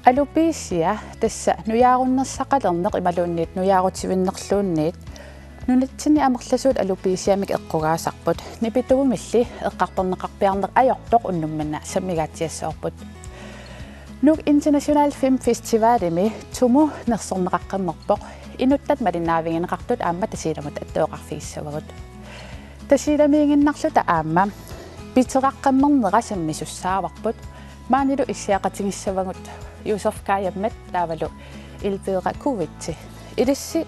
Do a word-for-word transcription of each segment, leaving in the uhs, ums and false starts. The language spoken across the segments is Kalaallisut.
Alopecia tassa nujaarunnersaqalerneq imaluunniit nujaarutivinnerluunniit nunatsinni amerlasuut alopeciamik eqqugaasarput, nipituumilli eqqartorneqarpiarneq ajortoq unnuk manna sammingaatsiassavarput. Nuuk International Film Festivalimi Tumu nersorneqaqqinnerpoq, inuttat malinnaavigineqartut aamma Tasiilamut attaveqarfigissavagut. Tasiilamiiginnarluta aamma piteqaqqinnernerat sammisussaavarput, maanilu issiaqatigissavagut Josef Kajammet taavalu Elvira Kuvitsi. Ilissi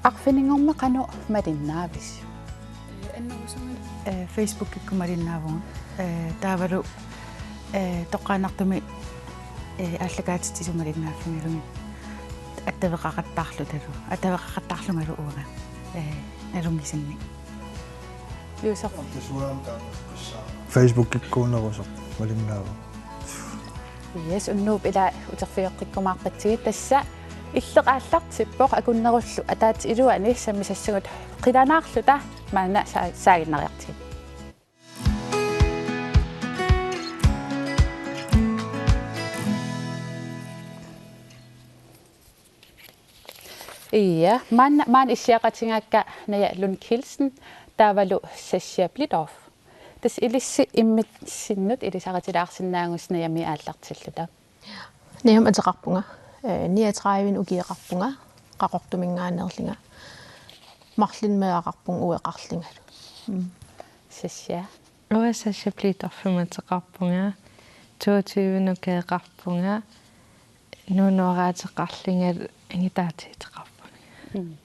arfininngorneq qanoq malinnaavisi? Ee, annerusumik. Ee, Facebookikkut malinnaavugut. Ee, taavalu, ee, toqqaannartumik, ee, aallakaatitsisut malinnaaffigalugit attaveqaqattaarlutalu. Attaveqaqattaarlungalu uanga. Ee, nalunngisannik. Josef. Facebookikkuunerusoq malinnaavoq. Yes, unnuup ila uterfigeqqikkumaarpatsigit, tassa illeq aallartippoq, akunnerullu ataatsip iluani sammisassagut qilanaarluta maanna saa-, saaginnariartigit. Ia, maanna, maanna issiaqatigaakka Naja Lund Kielsen taavalu Sascha Blidorf. Tassa ilissi imminnut ilisaritilaarsinnaagussi Najamiit aallartilluta. Najamik ateqarpunga, ee, niogtredive ukioqarpunga, Qaqortuminngaanneerlunga. Marlunnik meeraqarpunga ueqarlungalu. Mm. Sascha. Uanga Sascha Blidorfimik ateqarpunga, toogtyve ukioqarpunga, nuunuaraateqarlungalu angutaatiuteqarpunga. Mm.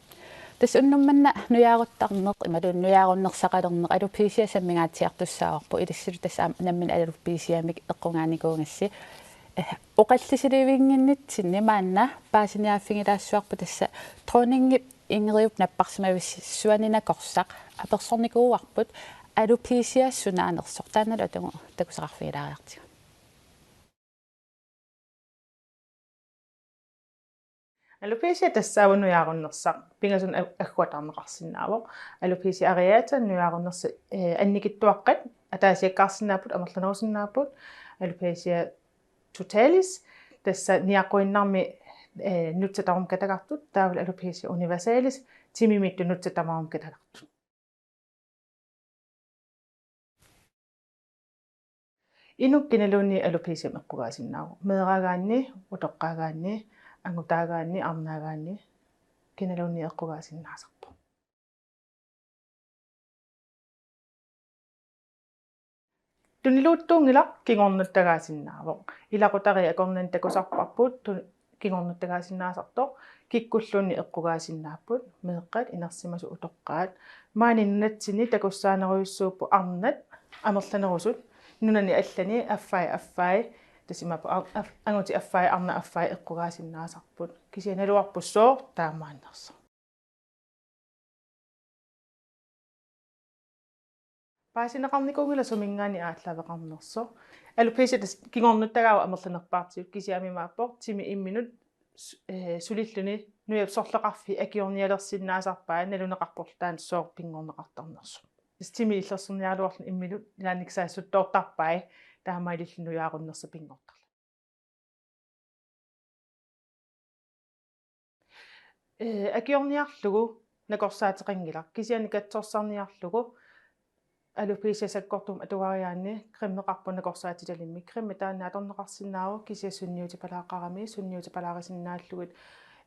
Tassa unnuk manna nujaaruttarneq imaluunniit nujaarunnersaqalerneq alopecia sammingaatsiartussaavarput, ilissilu tassa aamma nammineq alopeciamik eqqugaanikuugassi. Eh, oqallisilivinnginnitsinni maanna paasiniaaffigilaassuarput, tassa dronning Ingridip napparsimavissuani nakorsaq apersornikuuarput alopecia sunaanersoq, taannalu atugu takusaqarfigilaariartigu. Alopecia tassaavoq nujaarunnersaq, pingasunut ag-, agguataarneqarsinnaavoq. Alopecia areata nujaarunnersat, eh, annikitsuaqqat ataasiakkaarsinnaapput, amerlanerusinnaapput. Alopecia totalis, tassa niaqquinnarmi, eh, nutsat tamarmik katagartut, taavalu alopecia universalis, timimiittut nutsat tamarmik katagartut. Inuk kinaluunniit alopeciamik eqqugaasinnaavoq. Meeraagaanni, utoqqaagaanni, angutaagaanni, arnaagaanni, kinaluunniit eqqugaasinnaasarpoq. Tuniluuttuunngilaq, kingornuttagaasinnaavoq. Ilaqutariit akornanni takusarparput tu-, kingornuttagaasinnaasartoq, kikkulluunniit eqqugaasinnaapput, meeqqat, inersimasut, utoqqaat. Maani nunatsinni takussaanerujussuupput arnat amerlanerusut, nunani allani affai affai, tassa imaappoq ar-, af-, angutit affai, arnat affai eqqugaasinnaasarput. Kisianni naluarput sooq taamaannersoq. Paasineqarnikuunngilaq suminngaanniit aallaveqarnersoq. Alopecia tassa kingornuttagaavoq amerlanerpaartigut, kisianni imaappoq timi imminut su-, eh, sulilluni nujap sorleqarfik akiornialersinnaasarpai, naluneqarporlu taanna sooq pinngorneqartarnersoq. Tassa timi illersorniaraluarluni imminut ilaannikkut saassutoortarpai, taamaalilluni nujaarunnersaq pinngortarluni. Eh, akiorniarlugu nakorsaateqanngilaq, kisianni katsorsarniarlugu alopecia sakkortuumik atugariaanni cremeqarpoq nakorsaatitalimmik. Creme taanna atorneqarsinnaavoq, kisianni sunniutipalaaqarami, sunniutipalaarisinnaallugit,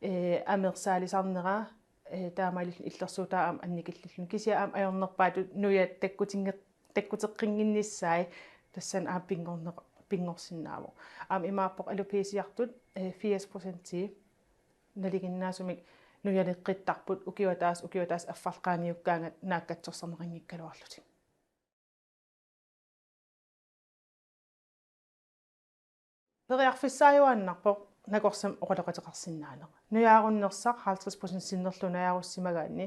eh, amersaalisarnera, eh, taamaalilluni illersuutaa aamma annikillilluni. Kisianni aamma ajornerpaatut nujat takkutinngit-, takkuteqqinnginnissaat, tassani aamma pinngorneq-, pinngorsinnaavoq. Aamma imaappoq alopeciartut, eh, firs procentii nalinginnaasumik nujaleqqittarput, ukioq ataaseq, ukioq ataaseq affarlu qaangiukkaangat naak katsorsarneqanngikkaluarlutik. Periarfissaajuaannarpoq nakorsamik oqaloqateqarsinnaaneq. Nujaarunnersaq halvtreds procent sinnerlugu najorussimagaanni,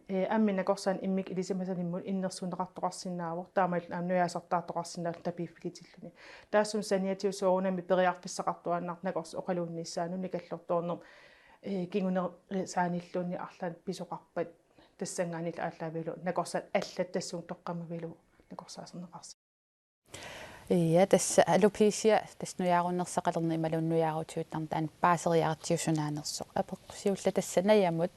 eh, ammip nakorsaanut immikkut ilisimasalimmut innersuunneqartoqarsinnaavoq, taamaalilluni aamma nujaasortaartoqarsinnaallutik tapiiffilitilluni. Taassuma saniatigut soorunami periarfissaqartuaannartoq nakorsap oqaluunnissaanut, nikallortoorneq, eh, kingunersaanilluunniit arlaannik pisoqarpat, tassanngaanniillu aallaavigalugu nakorsat allat tassunga toqqammavigalugu nakorsaaserneqarsinnaapput. Ja, tassa alopecia, tassa nujaarunnersaqalerneq imaluunniit nujaarutigiuttarneq taanna paaseriaratsigu sunaanersoq. Apeqqusiullunga tassa Najamut,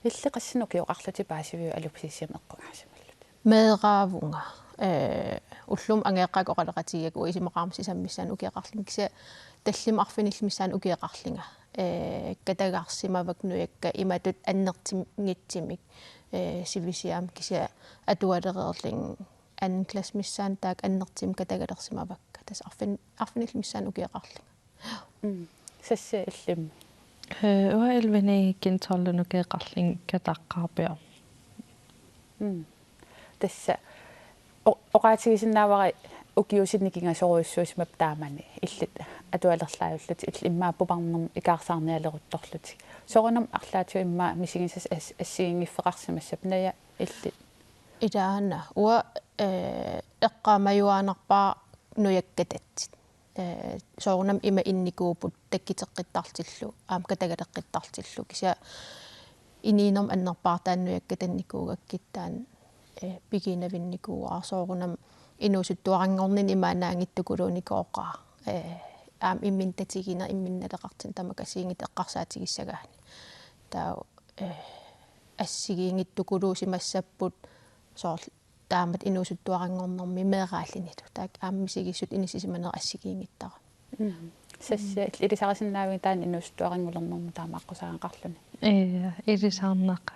illit qassinik ukioqarlutit paasiviuk alopeciamik eqqugaasimallutit? Meeraavunga. Ee, ullumi angajoqqaakka oqaloqatigigakkit uanga isumaqarama sisamat missaanni ukioqarlunga, kisianni tallimat arfinillit missaanni ukioqarlunga. Ee, katagarsimavakka nujakka imatut annertunngitsumik, ee, sivisuumik, kisianni atualereerlunga anden klassi missaani taakku annertuumik katagalersimavakka. Tassa arfin-, arfinillit missaanni ukioqarlunga. Mm. Sassia, illimmi? Ee, uanga elleveni gymnasiunut ukioqarlunga kataqqaarpiarama. Mm. Tassa o-, oqaatigisinnaavara ukiusut nikingasorujussuusimapput taamani, illit atualerlaajullutit, illit immaqa puparnermut ikaarsaarnialeruttorlutit. Soorunami arlaatigut immaqa misigisassat as-, assigiinngiffeqarsimassapput, Naja, illit? Ilaana, uanga, ee, eqqaamajuaannarpara nujakka katatit. Ee, soorunami ima innikuupput takkuteqqittartullu, aamma katagaleqqittartullu. Kisianni inuunermi annerpaartaanni nujakka katannikuugakkit taanna, ee, piginavinnikuuara, soorunami inuusuttuaranngorninni imaannaanngittukuluunikooqaara. Ee, aamma imminut tatiginera, imminut naleqartinneq, tamakku assigiinngitsut eqqarsaatigissagaanni. Taava, ee, assigiinngittukuluusimassapput soorlu taamatut inuusuttuaranngornermi meeraallunilu. Taakku aamma misigissutsit inissisimanerat assigiinngittarami. Mm. Sassia, il-, ilisarisinnaavigit taanna inuusuttuaranngulernermut taama aqqusaagaqarluni? Ee, ilisarnaqaaq.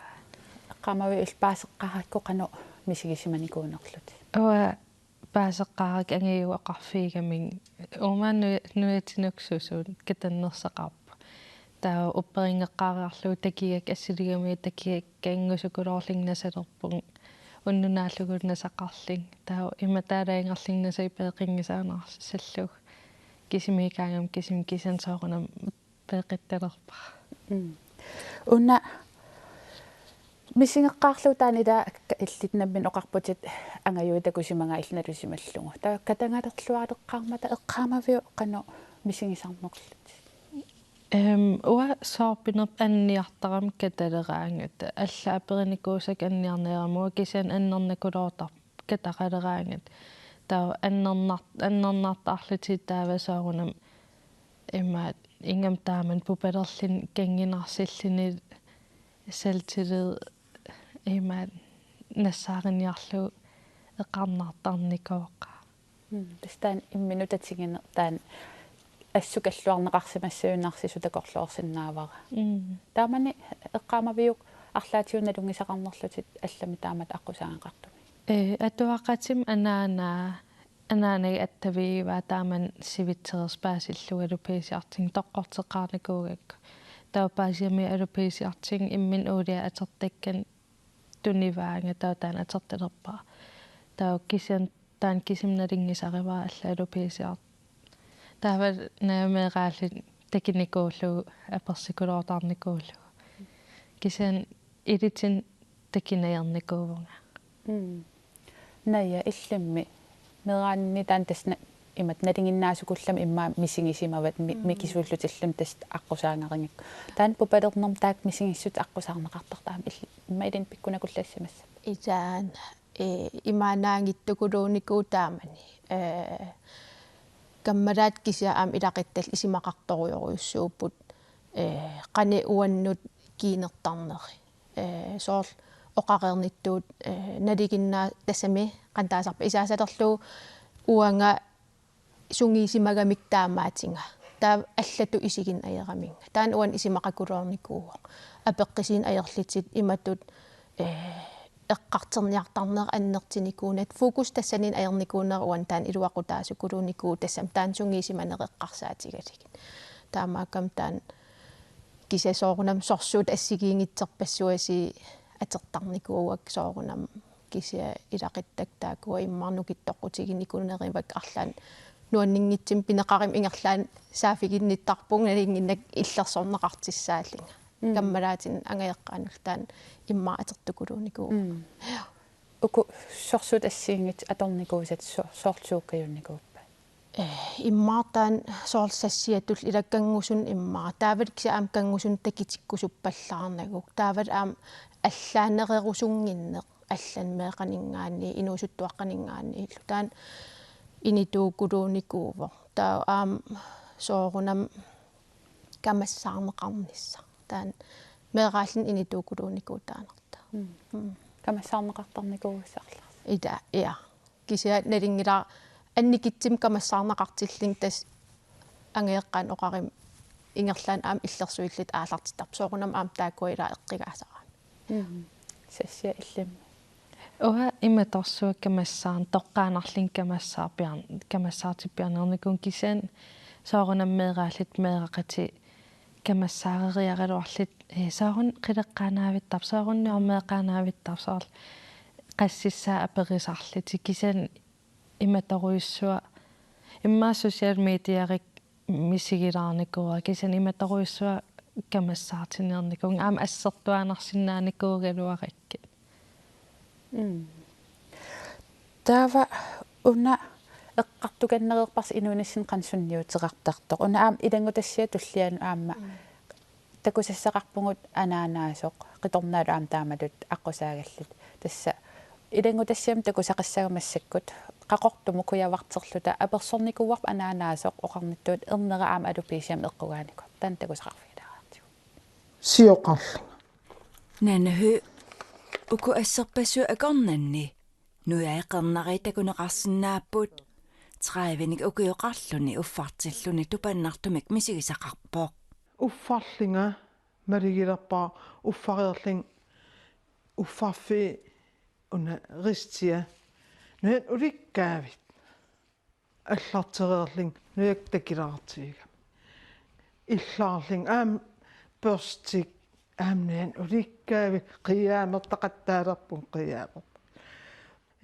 Eqqaamaviuk illit paaseqqaarakku qanoq misigisimanikuunerlutit? Uanga paaseqqaarakku angajuat oqarfigigamik, uuma nu-, nujatinuksusuut katannersaqarput. Taava upperinngeqqaariarlugu takigakku assiligamigit takigakku kanngusukuloorlunga nasalerpunga, unnuk naallugu nasaqarlunga. Taava imataalaanngarlunga nasai peeqqinngisaannarsallugu. Kisimiikkaangama kisimi, kisianni soorunami peeqqittalerpara. Mm. Una misigeqqaarlugu taanna, ila ka-, illit nammineq oqarputit angajuit takusimagaat illit nalusimallugu. Taava katagalerluareqqaarmata eqqaamaviuk qanoq misigisarnerlutit? Em, uanga soorpinerput anniartarama kataleraangat. Allat aperinikuusakka anniarneramik, uanga kisianni annernakuloortarpoq kataqaleraangat. Taava annernar-, annernaartarlutik taava soorunami imaattoq ingammik taamani pupalerluni kanngunarsulluni selvtillid imaattoq nassaariniarlugu eqqarnaartarnikooqaaq. Mm, tassa taanna imminut tatigineq taanna assukalluarneqarsimassavit narsissutit takorloorsinnaavara. Mm. Taamani eqqaamaviuk arlaatigut nalunngisaqarnerlutit allamik taamatut aqqusaagaqartumik? Ee, atuaqatima anaanaa, anaanagit attavigivaat taamani sivitsereersoq paasillugu alopeciartunga toqqorteqqaarnikuugakku. Taava paasigamiuk alopeciartunga imminut uulia atortakkani tunivaanga, taava taanna atortalerpara. Taava kisianni taanna kisimi nalunngisarivara, allat alopeciartut. Taava Naja meeraallugu takunikuullugu, apersukuloortarnikuullugu. Kisianni ilitsinni takunajornikuuvunga. Mm. Naja, illimmi meeraaninni taanna tassa na-, imatut nalinginnaasukullammik immaqa misigisimavat mi-, mm, mikisuullutilluunniit tassa aqqusaagaqigakku. Taanna pupalernermi taakku misigissutsit aqqusaarneqartartut aamma il-, immaqa ilinnut pikkunakullassimassapput. Ilaana, ee, imaannaanngittukuluunikuuvoq taamani. Ee, kammalaatit kisianni aamma ilaquttallu isumaqartorujorujussuupput, ee, qanoq uannut kiinertarneri. Ee, soorlu oqareernittut, ee, nalinginnaa-, tassami qanoq taasarpa, isaasalerlugu uanga sungiusimagamikku taamaatiga. Taava allatut isigineq ajoraminnga. Taanna uannut isumaqakuloornikuuvoq. Apeqqussuuneq ajorlutit imatut, ee, eqqartorniartarnerat annertunikuunata. Fokus tassaniinneq ajornikuunera uannut taanna iluaqutaasukuluunikuuvoq, tassami taanna sungiusimaneq eqqarsaatigalugit. Taamaakkami taanna kisianni soorunami sorsuutit assigiinngitsorpassuasi atortarnikuuakka soorunami. Kisianni ilaquttakka taakkua immaqa nukittoqqutiginikuunerivakka arlaannik nuanninngitsumik pineqaruma ingerlaannaq saaffiginnittarpunga nalunnginnakku illersorneqartussaallunga. Mm. Kammalaatinnut angajoqqaanullu taanna immaqa atortukulunikuuvoq. Mm. Uku sorsuutit assigiinngitsut atornikuusatit so-, soorlu suukkajunnikuuppat? Ee, immaqa taanna soorlu sassiatullu ilakkanngusuni immaqa. Taavalu kisianni aamma kanngusunut takutikkusuppallaarnagu. Taavalu aamma allaanerusunnginneq, allanut meeqqaninngaanniit, inuusuttuaqqaninngaanniillu. Taanna inituukuluunikuuvoq. Taava aamma soorunami kamassaarneqarnissaq. Taanna meeraalluni inituukuluunikuutaannartaa. Mm. Mm. Kamassaarneqartarnikuugassarlaa. Ila, ja. Kisianni nalunngilara annikitsumik kamassaarneqartillunga tassa angajoqqaanut oqarami ingerlaannaq aamma illersuilluta aallartittarput. Soorunami aamma taakkua ila eqqugaasarami. Mm. Sassia, illimmi? Uanga imatorsuaq kamassaarn-, toqqaannarlunga kamassaarpiar-, kamassaartippiarnikuuvunga kisianni soorunami meeraalluta meeraqatit kamassaareriaraluarluta, ee, soorunami qileqqaannaavittarpoq, soorunami meeqqaannaavittarpoq, soorlu qassissaat aperisarlutik kisianni imatorujussuaq immaqa social mediarik misigilaarnikuuara kisianni imatorujussuaq kamassaartinniarnikuuvunga aamma assertuaannarsinnaanikuugaluarakkit. Mm. Taava una eqqartukannereerparsi inuunissinni qanoq sunniuteqartartoq. Una aamma ilanngutassiap tullianut aamma. Mm. Takusassaqarpugut anaanaasoq, qitornaalu aamma taamatut aqqusaagalluni. Tassa ilanngutassiami takusaqassaagut massakkut, Qaqortumut kujavarterluta apersornikuuarput anaanaasoq oqarnittut ernera aamma alupiisiami eqqugaanikuuvoq. Taanna takusaqarfigilaariartigu. Sioqarlunga. Nanna Høegh, uku asserpassuit akornanni nujai qernarit takuneqarsinnaapput. Tredivenik ukioqarluni uffartilluni tupannartumik misigisaqarpoq. Uffarlunga malugilerpara, uffareerlunga uffarfik una ristia. Nuanneq ulikkaavik. Allartereerlunga nujakka takilaartigigami. Illaarlunga aamma børstik aamma nuanneq ulikkaavik, qiiaamertaqattaalerpunga qiiaamertaq.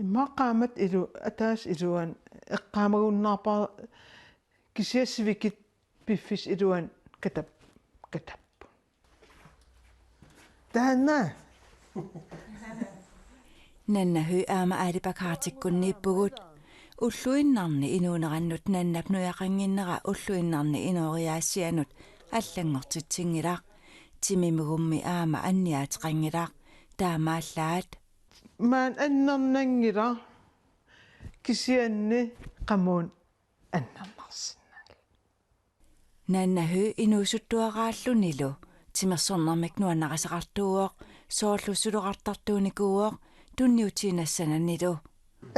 Immaqa qaammatit ilu-, ataaseq iluani eqqaamagunnaarpara kisianni sivikitsup piffissap iluani katap-, katapput. Taanna. Nanna Høegh aamma Aalibak Arctickunniippugut. Ulluinnarni inuunerannut Nannap nujaqannginnera ulluinnarni inooriaassianut allanngortitsinngilaq. Timimugummi aamma anniaateqanngilaq. Taamaallaat. Maani annernanngilaq kisianni qamuuna annernarsinnaallugu. Nanna Høegh inuusuttuaraallunilu timersornermik nuannarisaqartuuvoq, soorlu suloqartartuunikuuvoq tunniutiinnassananilu.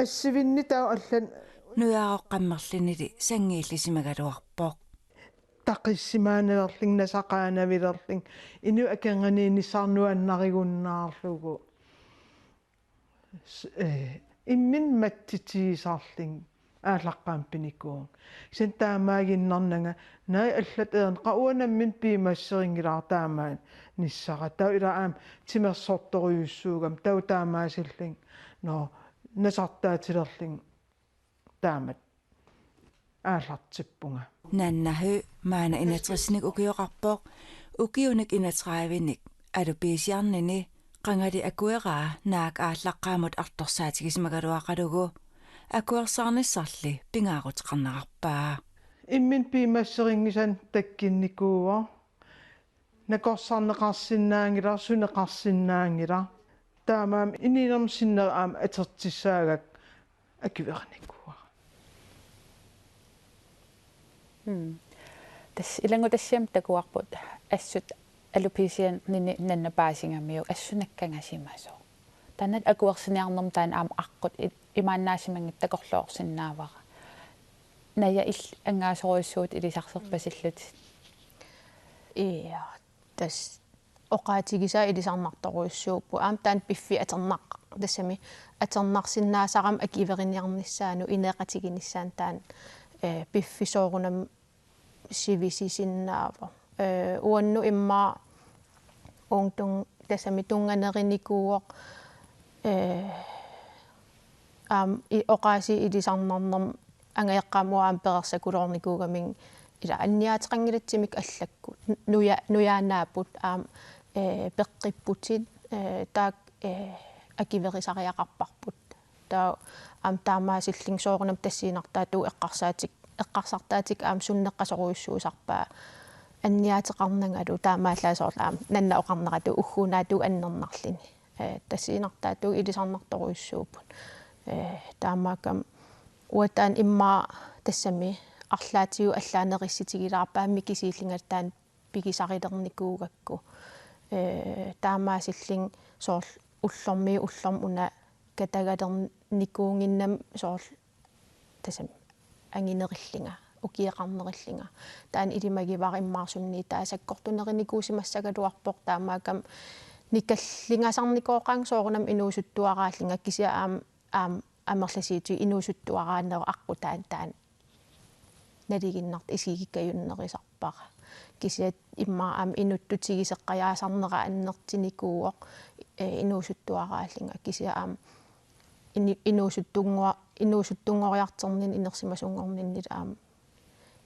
Assivinni taava allan. Nujaroqqammerlunili sanngiillisimagaluarpoq. Taqissimaanalerlunga, nasaqaanavilerlunga, inuit akornanniinnissaat nuannarigunnaarlugu. S-, ee, imminut mattutigisarlunga aallaqqaammut pinikuuvunga. Kisianni taamaaginnarnanga, naak allat eerne, qaa uanga nammineq piumasserinngilara taamaannissara. Taava ila aamma timersortorujussuugami, taava taamaasillunga, nå, nasartaatilerlunga taamatut aallartippunga. Nanna Høegh maanna enogtresinik ukioqarpoq, ukiunik enogtredivenik alupiisiarnini qangali akueraa naak aallaqqaammut artorsaatigisimagaluaqalugu, akuersaarnissarli pingaaruteqarnerarpaa. Imminut piumasserinngisannik takkunnikuuvoq. Nakorsarneqarsinnaanngilaq, suneqarsinnaanngilaq. Taamaammat inuunermi sinneri aamma atortussaagakku akuerinikuuara. Mm. Tassa ilanngutassiami takuarput assut alupiisiarnini Nanna paasigamiuk assut nakkangasimasoq. Taanna akuersiniarnermi taanna aamma aqqut i-, imaannaasimanngitsoq takorloorsinnaavara. Naja, illit angaasorujussuutit ilisarserpasillutit. Ja, tassa oqaatigisaat ilisarnartorujussuupput. Aamma taanna piffissap atornar-, tassami atornarsinnaasarami akueriniarnissaanut ineqatiginissaanut taanna, eh, piffissap soorunami sivisusinnaavoq. Eh, uannut immaqa uunga tun-, tassami tunnganerunikuuvoq, eh, aamma i-, oqaasii ilisarnarnermi angajoqqaamut aamma perorsakuluarnikuugamik ila anniaateqanngilatsimmik allakkut. Nuja-, nujaannaapput aamma, eh, peqqipputit, eh, taakku, eh, akuerisariaqarparput. Taava aamma taamaasillunga soorunami tassiinnartaatigut eqqarsaatik-, eqqarsartaatikka aamma sunneqqasorujussuusarpaa anniaateqarnangalu taamaallaat soorlu aamma Nanna oqarneratut ugguuna taanna annernarluni. Eh, tassiinnartaatigut ilisarnartorujussuupput. Eh, taamaakkami Uataan immaqa tassami arlaatigut allaanerissutigilaarpaat mikisuulluta taanna pigisarilernikuugakku. Ee, taamaasillunga soorlu ullormiit ullormut una katagalernikuunnginnama soorlu tassami anginerillunga, ukioqarnerillunga. Taanna ilimagivara immaqa sunniutaa sakkortunerinikuusimassagaluarpoq, taamaakkami nikallungasarnikooqaanga soorunami inuusuttuaraallunga kisianni aamma, aamma amerlasuutut inuusuttuaraannerup aqqutaani taanna nalinginnartoq isigikkajunnerusarpara. Kisianni immaqa aamma inuttutigiseqqajaasarnera annertunikuuvoq, ee, inuusuttuaraallunga kisianni aamma ini-, inuusuttunngua-, inuusuttunngoriartorninni inersimasunngorninni aamma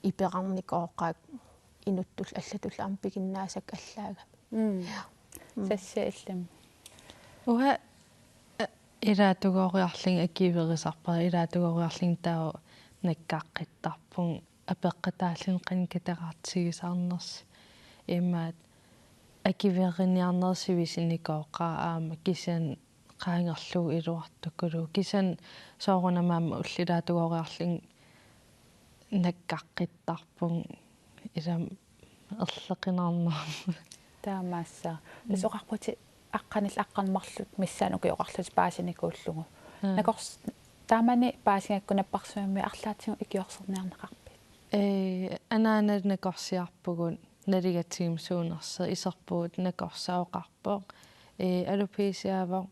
iperarnikooqaakka inuttullu allatullu aamma piginnaasakka allaagami. Mm. Ja. Mm. Sassia illimmi. Uanga, eh, ilaatigooriarlunga akuerisarpara, ilaatigooriarlunga taava nakkaqqittarpunga apeqqutaalluni qanoq kataqartigisarnersoq. Imaappoq akueriniarnerit sivisunikooqaat aamma kisianni qaangerlugu iluartukuluuvoq. Kisianni soorunami aamma ullut ilaatigooriarlunga nakkaqqittarpunga ilami erloqinarnermut. Taamaassaaq. Mm. Tassa oqarputit aqqanillit aqqaneq-marluk missaani ukioqarlutit paasinikuullugu. Mm. Nakors-, taamani paasigakku napparsimmavimmik arlaatigut ikiorserniarneqarpit? Ee, anaanalu nakorsiarpugut nalugatigimmi suunersoq, iserpugut nakorsaq oqarpoq. Ee, alopecia-voq,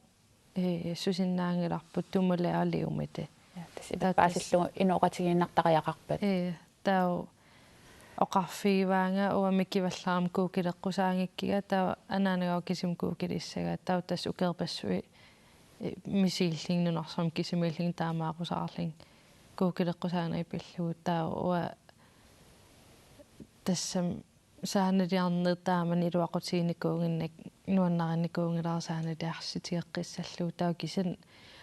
ee, susinnaanngilarput tumuleriummata. Ja, tassa taava tassa paasillugu inooqatigiinnartariaqarpat. Ee, taava oqarfigivaanga uanga mikivallaarama kuukileqqusaanngikkiga, taava anaanagooq kisimi kuukilissagaa, taava tassa ukiorpassuit, ee, misiillunga nunarsuarmi kisimiillunga taamaaqqusaarlunga kuukileqqusaaneq pillugu, taava uanga tassami saanaliarneq taamani iluaqutiginikuunnginnakku nuannarinnikuunngilara saanaliarsutigeqqissallugu, taava kisianni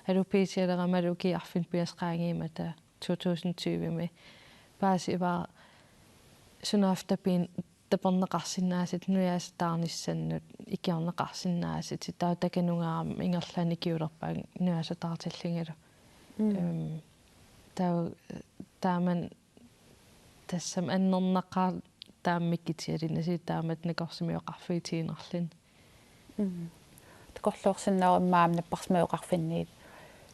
alupicialerama ukiut arfineq-pingasut qaangiummata to tusind tyve-mi paasivara sunaaffa tapiin taperneqarsinnaasut nujaasataarnissannut ikiorneqarsinnaasut, taava takanungaarami ingerlaannaq ikiulerpaannga nujaasataartillungalu. Mm. Øhm, taava taamani tassami annernaqaaq taama mikitialinasi taamatut nakorsimioqarfigitiinnarluni. Mm. Takorloorsinnaavoq immaqa aamma napparsimmaviup oqarfinni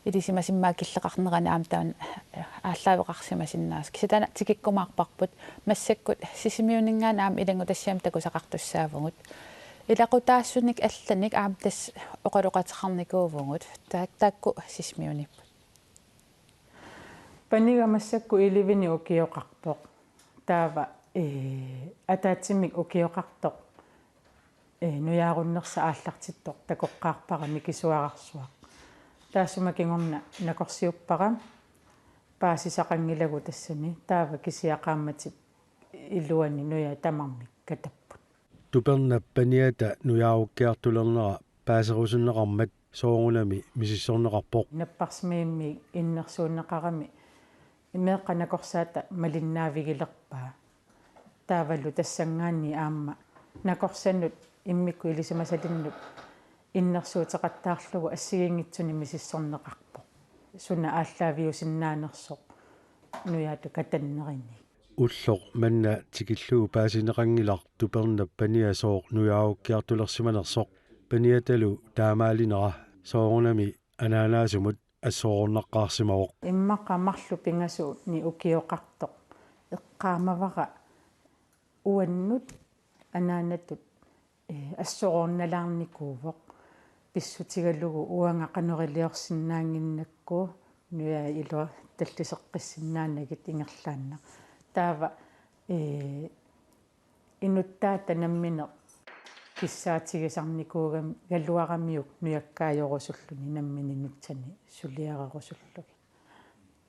ilisimasimma killeqarnerani aamma taanna aallaaveqarsimasinnaasut. Kisianni taanna tikikkumaarparput massakkut Sisimiuninngaanniit aamma ilanngutassiami takusaqartussaavugut. Ilaqutaasunik allanik aamma tassa oqaloqateqarnikuuvugut. Ta-, taakku Sisimiuniipput. Paniga massakkut elleve-nik ukioqarpoq. Taava, ee, ataatsimik ukioqartoq, ee, nujaarunnersoq aallartittoq takoqqaarpara mikisuararsuaq. Taassuma kingorna nakorsiuppara, paasisaqanngilagut tassani, taava kisiat qaammatip iluani nujat tamarmik katapput. Tupernap paniata nujaarukkiartulernera paaserusunneqarmat soorunami misissorneqarpoq. Napparsimmavimmi innersuunneqarami meeqqat nakorsaata malinnaavigilerpaa. Taavalu tassanngaanniit aamma nakorsanut immikkut ilisimasalinnut innersuuteqattaarlugu assigiinngitsunik misissorneqarpoq. Suna aallaaviusinnaanersoq nujaatut katannerinik. Ulloq manna tikillugu paasineqanngilaq Tupernap paniasooq nujaarukkiartulersimanersoq, paniatalu taamaalinera soorunami anaanaasumut assoroornaqqaarsimavoq. Immaqa marluk pingasunik ukioqartoq eqqaamavara uannut anaanatut, ee, assoroornalaarnikuuvoq. Pissutigalugu uanga qanoq iliorsinnaannginnakku nujai ilua talliseqqissinnaanagit ingerlaannaq. Taava, ee, inuttaata nammineq kissaatigisarnikuugam-, galuaramiuk nujakkaajorusulluni nammineq nutsanik suliarerusullugit.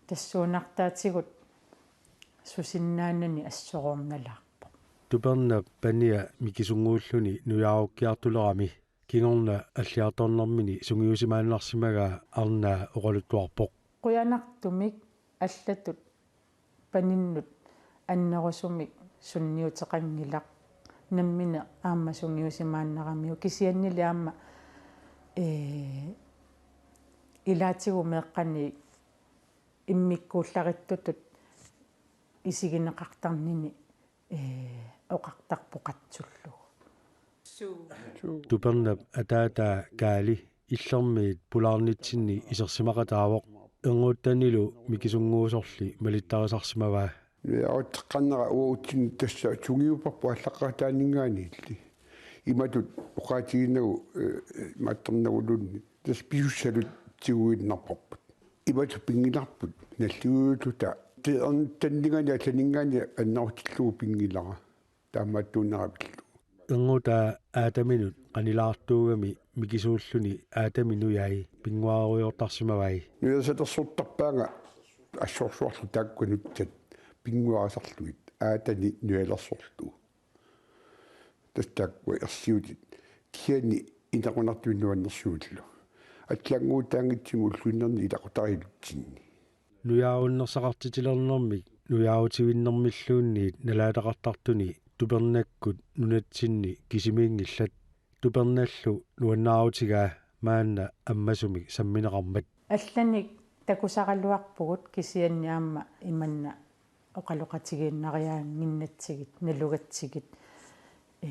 Tassuunartaatigut susinnaanani assoroornalaarpoq. Tupernap pania mikisunnguulluni nujaarukkiartulerami kingorna alliartornermini sungiusimaannarsimagaa Arnaa oqaluttuarpoq. Qujanartumik allatut paninnut annerusumik sunniuteqanngilaq nammineq aamma sungiusimaannaramiuk kisiannili aamma, ee, ilaatigut meeqqanik Immikkuullarittutut isigineqartarnini, ee, oqartarpoq qatsullugu. Tupernap ataataa Kaali Illermiit pulaarnitsinni isersimaqataavoq, Ernuttanilu mikisunnguusorli malittarisarsimavaa. Nujaruteqqaarnera uatsinnut tassa tungiupparput aallaqqaataaninngaanniilli. Imatut oqaatiginagu, ee, maattornaguluunniit. Tassa pisussalut tiguinnarparput. Imatut pinngilarput nalliuulluta. Tassa Ernuttaninngaanniit allaninngaanniit annerutillugu pinngilara. Taamaattuunera pillugu. Erngutaa Aataminut qanilaartuugami mikisuulluni Aatami nujai pinnguarerujoortarsimavai. Nujasalersortarpaanga assorsuarlu taakku nutsat pinnguarisarlugit Aatani nujalersorlugu. Tassa taakkua ersiutit. Kisianni inequnartumik nuannersuullu. Allannguutaanngitsumik ulluinnarni ilaqutariilutsinni. Nujaarunnersaqartitilernermik nujaarutivinnermilluunniit nalaataqartartuni Tupernakkut nunatsinni kisimiinngillat. Tupernallu nuannaarutigaa maanna ammasumik sammineqarmat. Allanik takusaraluarpugut kisianni aamma imanna oqaloqatigiinnariaannginnatsigit nalugatsigit. Ee,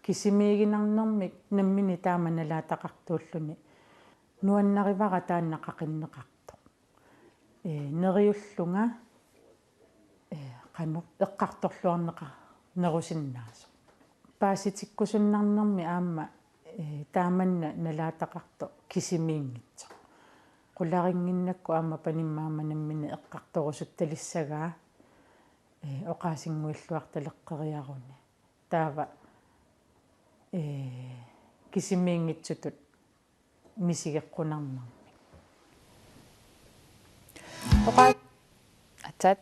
kisimiiginarnermik nammineq taama nalaataqartuulluni nuannarivara taanna qaqinneqartoq. Ee, neriullunga, ee, qanoq eqqartorluarneqarnerusinnaasoq. Paasitikkusunnarnermi aamma, ee, taamanna nalaataqartoq kisimiinngitsoq. Qularinnginnakku aamma panimmaama nammineq eqqartorusuttalissagaa, ee, oqaasinnguilluartaleqqeriaruni. Taava, ee, kisimiinngitsutut misigeqqunarnermik. Oqaa-, aatsaat.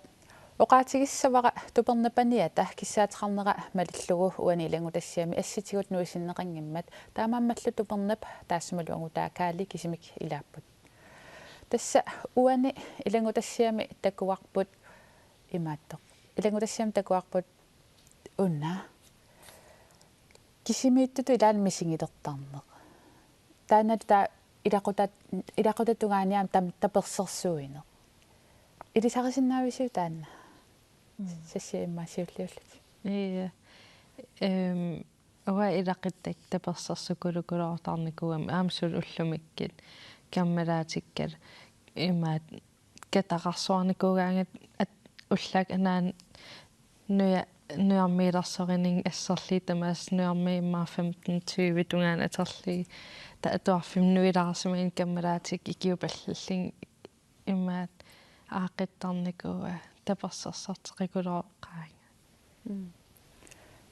Oqaatigissavara Tupernap paniata kissaateqarnera malillugu uani ilanngutassiami assitigut nuisinneqanngimmat, taamaammallu Tupernap taassumalu angutaa Kaali kisimik ilaapput. Tassa uani ilanngutassiami takuarput imaattoq. Ilanngutassiami takuarput una kisimiittutut ilaanni misigilertarneq. Taanna taava ilaqutat-, ilaqutap tungaaniit aamma tam-, tapersersuineq. Ilisarisinnaavisiuk taanna? Mm. Sassia immaqa siulliullutit. Ii. Ehm, uanga ilaquttakka tapersersukulukuluortarnikuugama aamma suli ullumikkut kammalaatikkalu imaattoq kataqarsuarnikuugaangat at-, ullaakkut anaanat nuja-, nujarmiilersorininnga assorlugit tamaasa nujarmit immaqa femten tyve tungaanut atorlugit taava atuarfimmi nuilaarsimaginnga kammalaatikka ikiupallallugit imaattoq aaqqittarnikuuaa tapersersorteqikuluoqqaanga. Mm.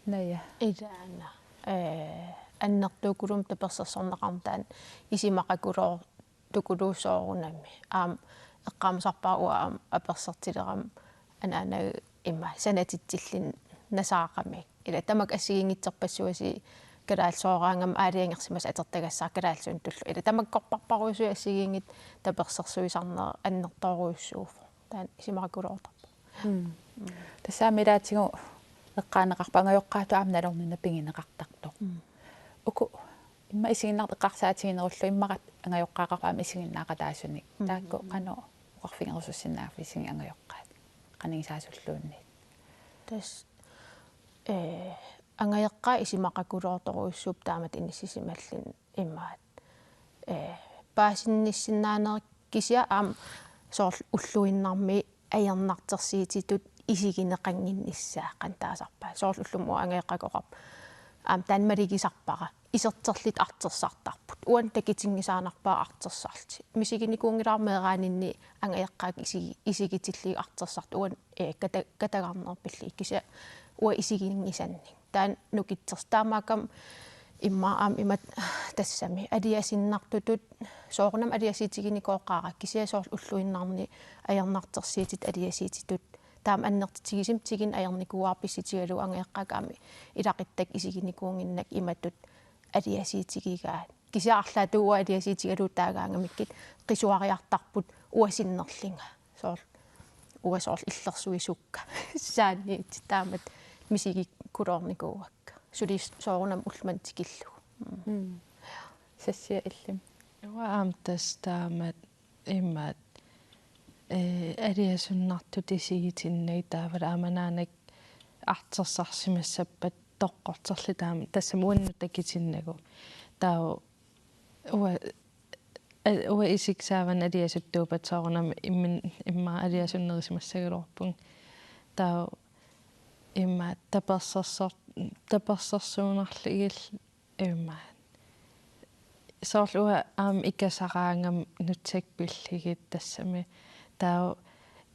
Naja. Ilaana. Ee, annertuukulummik tapersersorneqarneq taanna isumaqakuloo-, tukuluussoorunami. Aamma eqqaamasarpara uanga aamma apersortilerama anaanaga immaqa sanatitsilluni nasaaqami. Ila tamakku assigiinngitsorpassuit kalaallisooraangama aalajangersimasoq atortagassara kalaallisuunnut tullugu. Ila tamakkorparparujussuit assigiinngitsut tapersersuisarneq annertoorujussuuvoq. Taanna isumaqakulooqaaq. Mm. Tassami ilaatigut eqqaaneqarpoq angajoqqaatut aamma nalorninneq pigineqartartoq. Mm. Uku immaqa isiginnaartut eqqarsaatiginerullugu immaqa angajoqqaaqarpoq aamma isiginnaaqataasunik. Mm. Taakku qanoq oqarfigerusussinnaavisiuk angajoqqaat qanigisaasulluunniit? Tassa, ee, angajoqqaat isumaqakuloorutorujussuupput taamatut inissisimalluni imaattoq. Ee, paasinnissinnaaneq kisianni aamma soorlu ulluinnarmi ajornartorsiutitut isigineqannginnissaa qanoq taasarpaat. Soorlu ullumi uanga angajoqqaakka oqarpoq. Aamma taanna malugisarpara. Iserterlutik artorsartarput. Uani takutinngisaannarpara artorsarlutik. Misiginikuunngilara meeraaninni angajoqqaakka isi-, isigitillugit artorsartut. Uani, ee, kata-, katagarneq pillugit. Kisianni uanga isiginngisannik. Taanna nukittoq taamaakkami immaqa aamma imatut tassami aliasuinnartutut soorunami aliasuutiginikooqaara kisianni soorlu ulluinnarni ajornartorsiutitut aliasuutitut taama annertutigisumik tiguneq ajornikuuara pissutigalugu angajoqqaakka aamma ilaquttakka isiginikuunnginnakku imatut aliasuutigigaat. Kisianni arlaatigut uanga aliasuutigalugu taagaangamikkit qisuariartarput uanga sinnerlunga. Soorlu uanga soorlu illersuisukka. Saanniit taamatut misigikkuloornikuuakka. Suli soorunami ullumimut tikillugu. Mm. Mm. Sassia illimmi. Uanga aamma tassa taamatut imaattoq eh, aliasunnartut isigitinnagu taavalu aamma naanakka artorsarsimassappat toqqorterluta aamma tassami uannut takutinnagu. Taava ua-, eh, uanga isikkoq saavani aliasuttuuppat soorunami immin-, immaqa aliasunnerisimassagaluarpunga. Taava immaqa tapersersor-, tapersersuunarlugit immaqa. Soorlu uanga aamma ikasaraangama nutsakkut pillugit tassami. Taava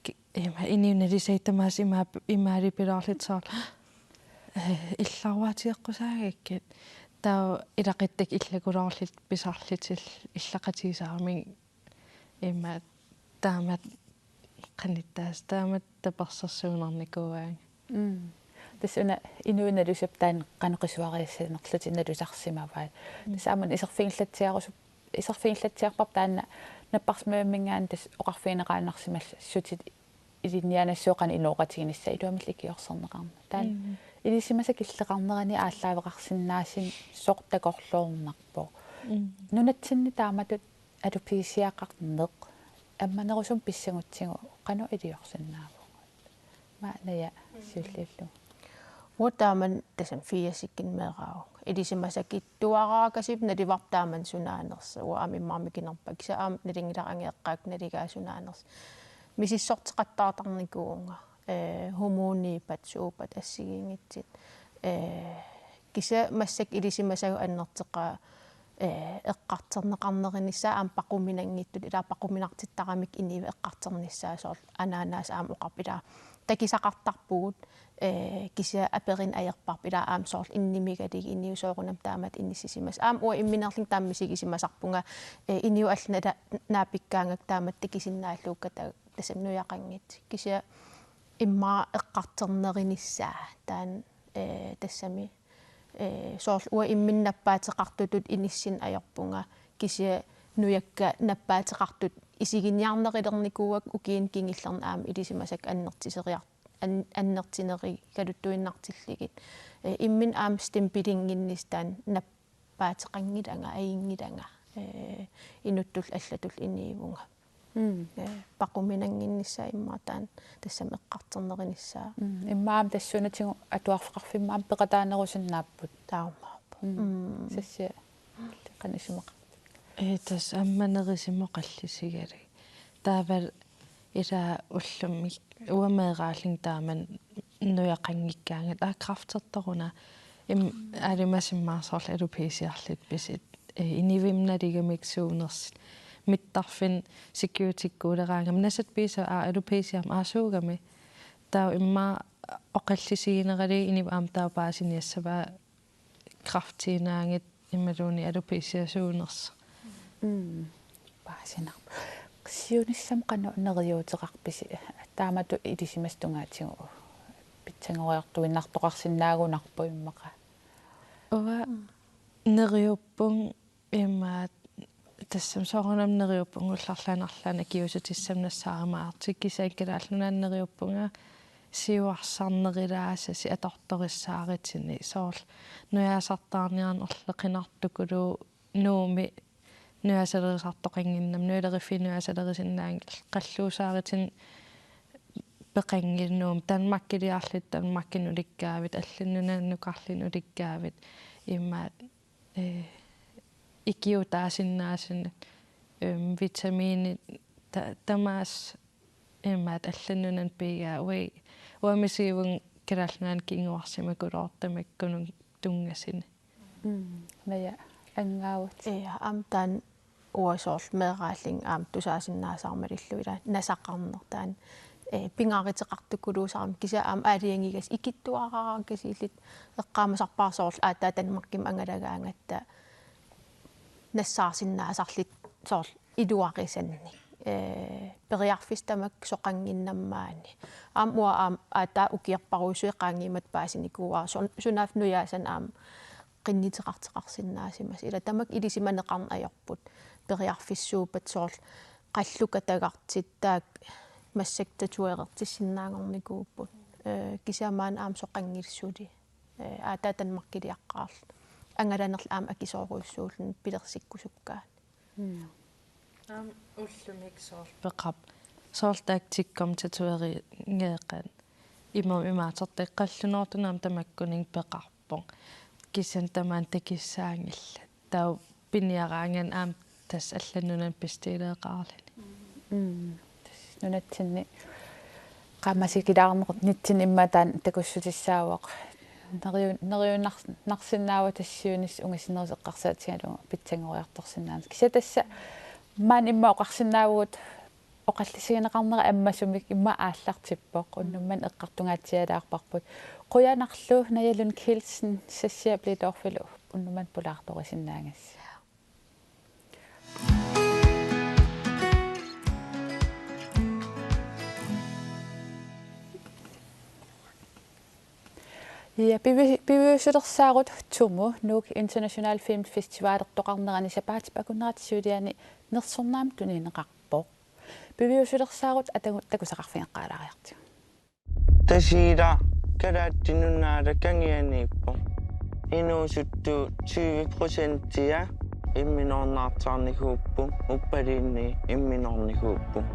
ki-, immaqa inuunerisai tamaasa ima-, imaalipiloorlutik soorlu, eh, illarvaateqqusaagakkit. Taava ilaquttakka illakuloorlutik pisarlutik illaqatigisarami immaqa taamatut qanittaasa taamatut tapersersuunarnikuuaanga. Mm. Tassa una inuunerusup taanna qanoq qisuariassanerlutik nalusarsimavaat. Mm. Tassa aamma iserfigillatsiarusup-, iserfigillatsiarparput taanna napparsimmavimminngaanniit tassa oqarfigineqaannarsimallutik sutit ilinniaanassooq qanoq inooqatiginissaat iluamillu ikiorserneqarneq. Taanna Mm. ilisimasat killeqarnerani aallaaveqarsinnaasut soorlu takorluuinnarpoq. Mm. Nunatsinni taamatut alopecia-qarneq ammanerusumik pissagutsigu qanoq iliorsinnaavugut? Aamma Naja siulliullugu. Uanga taamani tassami firsikkut meeraavunga. Ilisimasakittuaraakasipput naluarput taamani sunaanersoq. Uanga aamma immaqa mikinerpara kisianni aamma nalunngilara angajoqqaakka nalugaat sunaanersoq. Misissorteqattaartarnikuuvunga. Eh, hormoniuppata suuppat assigiinngitsut. Eh, kisianni massakkut ilisimasagut annertoqaat, eh, eqqartorneqarnerinissaat aamma paquminanngitsut, ilaa paquminartittaramikku inuit eqqartornissaat soorlu anaanaasut aamma oqarput ilaa takusaqartarpugut, eh, kisianni aperineq ajorparput ilaa aamma soorlu inniumigalugit inuit soorunami taamatut inissisimasut. Aamma uanga imminerlunga taama misigisimasarpunga, eh, inuit allat naala naapikkaangakku taamatut takusinnaalluukkata tassami nujaqanngitsut. Kisianni immaqa eqqartornerinissaa taanna, eh, tassami, eh, soorlu uanga imminut nappaateqartutut inissinneq ajorpunga kisianni nujakka nappaateqartut isiginiarnerulernikuuakka ukiuni kingullerni aamma ilisimasakka annertuseriar-, an-, annertuneruluttuinnartillugit. Eh, imminut aamma stempelinnginnissaq taanna nap-, paateqanngilanga, ajunngilanga, eh, inuttullu allatullu inuuvunga. Mm. Eh, paquminannginnissaa immaqa taanna tassami eqqartornerinissaa. Mm. Immaqa aamma tassuunatigut atuarfeqarfimmut aamma peqataanerusinnaapput. Taamaappoq. Mm. Mm. Sassia. Qanoq isumaqarpit? Eh, tassa ammanerusumik oqallisigalugit. Taava ilaa ullumi uanga meeraallunga taamani nujaqanngikkaangata aa kræftertoruna im-, alimmasimmaarsorlu alopeciarluta pisut. Eh, inuuimmik nalugamikku suunersut. Mittarfinnut security-kkuuleraangama nasappisa aa alopeciami aasuugami. Taava immaqa oqallisiginerali inuit aamma taava paasiniassavaat kræftiinnaanngitsut imaluunniit alopeciasuunersoq. Mm. Paasinarpoq. Siunissami qanoq neriuuteqarpisi? Taamatut ilisimasat tungaatigut pitsanngorujoortuinnartoqarsinnaagunarpoq immaqa. Uanga neriuppunga immaqa tassami soorunami neriuppunga ullut arlaanni arlaanni akiuussutissamik nassaarumaartut kisianni Kalaallit Nunaanni neriuppunga siuarsarnerulaasasi atortorissaarutsigu soorlu nujaasartaarniarneq erliqinartukuluuvoq Nuummi nujaasalerisartoqannginnama, nujaleriffiit nujaasalerusinnaanngillat, qalluusaarutinut peqanngillat Nuummi, Danmarkiliarluta Danmarkimi ulikkaavit, allanut nunanut nukarluni ulikkaavit, immaqa, eh, ikiuutaasinnaasunik, ehm, vitaminit ta-, tamaasa immaqa allanut nunanut piigaa, uanga, uanga misigivunga Kalaallit Nunaanni kinguarsimaguloortoq tamakkununnga tunngasuni. Mm, Naja, angaavutit. Ja, aamma taanna uanga soorlu meeraallunga aamma tusaasinnaasara malillugu ilaa nasaqarneq taanna, eh, pingaaruteqartukuluusarami kisianni aamma aalajangigassaq ikittuaraakasiilluta eqqaamasarpara soorlu aatsaat Danmarkimut angalagaangatta nassaarsinnaasarluta soorlu iluarisannik. Eh, periarfissaq tamakku soqannginnama maani. Aamma uanga aamma aatsaat ukiorparujussuit qaangiummata paasinikuuara sun-, sunaaffa nujaasanik aamma qinnuteqartoqarsinnaasimasoq. Ilaa tamakku ilisimaneqarneq ajorput. Periarfissuuppat soorlu qallukatagartit taakku massakkut tatuerertissinnaanngornikuupput. Eh, kisianni maani aamma soqanngillat suli. Eh, aatsaat Danmarkiliaqqaarluta. Angalanerlu aamma akisoorujussuulluni pilersikkusukkaanni. Mm. Aamma ullumi soorlu peqarpoq. Soorlu taakku tikkum tatoveringeeqaat. Imaammat imaattortaq qallunoortunut aamma tamakkuninnga peqarpoq. Kisianni tamaani takissaanngillat. Taava piniaraangat aamma tassa allanut nunanut pisileeqarluni. Mm. Nunatsinni qaammatikkilaarneq nunatsinni immaqa taanna takussutissaavoq. Neriu-, neriunnar-, narsinnaavoq tassa siunissaq ungasinnerusoq eqqarsaatigalugu pitsanngoriartorsinnaaneq. Kisianni tassa maani immaqa oqarsinnaavugut oqallisigineqarnera ammasumik immaqa aallartippoq, unnuk manna eqqartungaatsialaarparput. Qujanarlu Naja Lund Kielsen, Sassia Bliedorfilu unnuk manna pulaartorisinnaagassiuk. Ja, pivi-, piviusulersaarut Tumu Nuuk International Film Festivalertoqarnerani sapaatip akunnerata siuliani nersornaammik tunineqarpoq. Piviusulersaarut atagu-, takusaqarfigeqqaalaariartigu. Tasiilaq Kalaallit Nunaata kangianiippoq. Inuusuttut tyve procentia imminornaartarnikuupput, uppaluunniit imminornikuupput.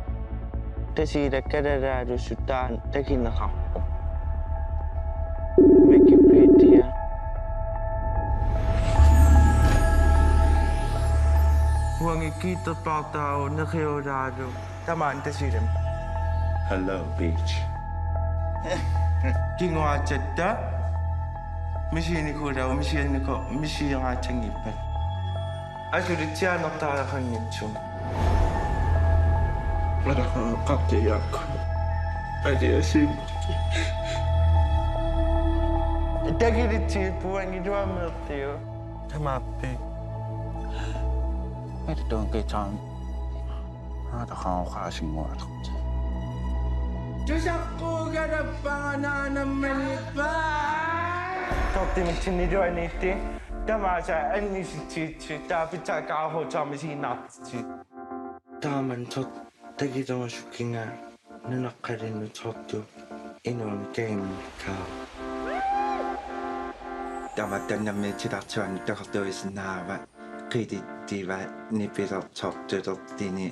Tasiilaq kalaallisuttaaq takineqarpoq. Wikipedia. Uangi kiitterpaartaavoq neriulaalu tamaani Tasiilami. Hello, beach. Kinguaatsatta misiginikuullunga, misiginniko-, misiginngoraanngippat. Asuli tsianertariaqanngitsumik. Alaqaqqaartiaakku. Aliasiim. Takilitsiippuangiluameertiu. Tamaappi. Alituun kitaan. Alaqaqqaasinngualerti. Tusaqquugalappaga naanammaniippa. Tortimik sinniluaniitti. Tamaasa annisitsi taapitsaakaahuutaa misiginnaartitsi. Taamannak takilerusukkiga nunaqqalinnut tortu inuuneq kagimmikkaat. Tamatta nammineq titartuani takortuisinnaava qilittiva nipilertortulertuni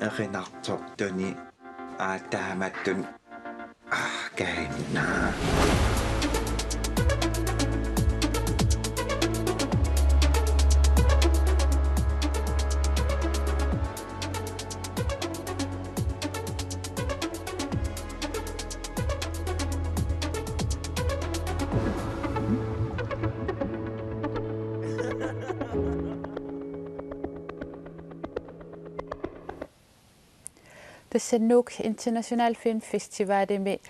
erinartortuni aataamatun. Ah, kainna. Tassa Nuuk International Film Festivalimi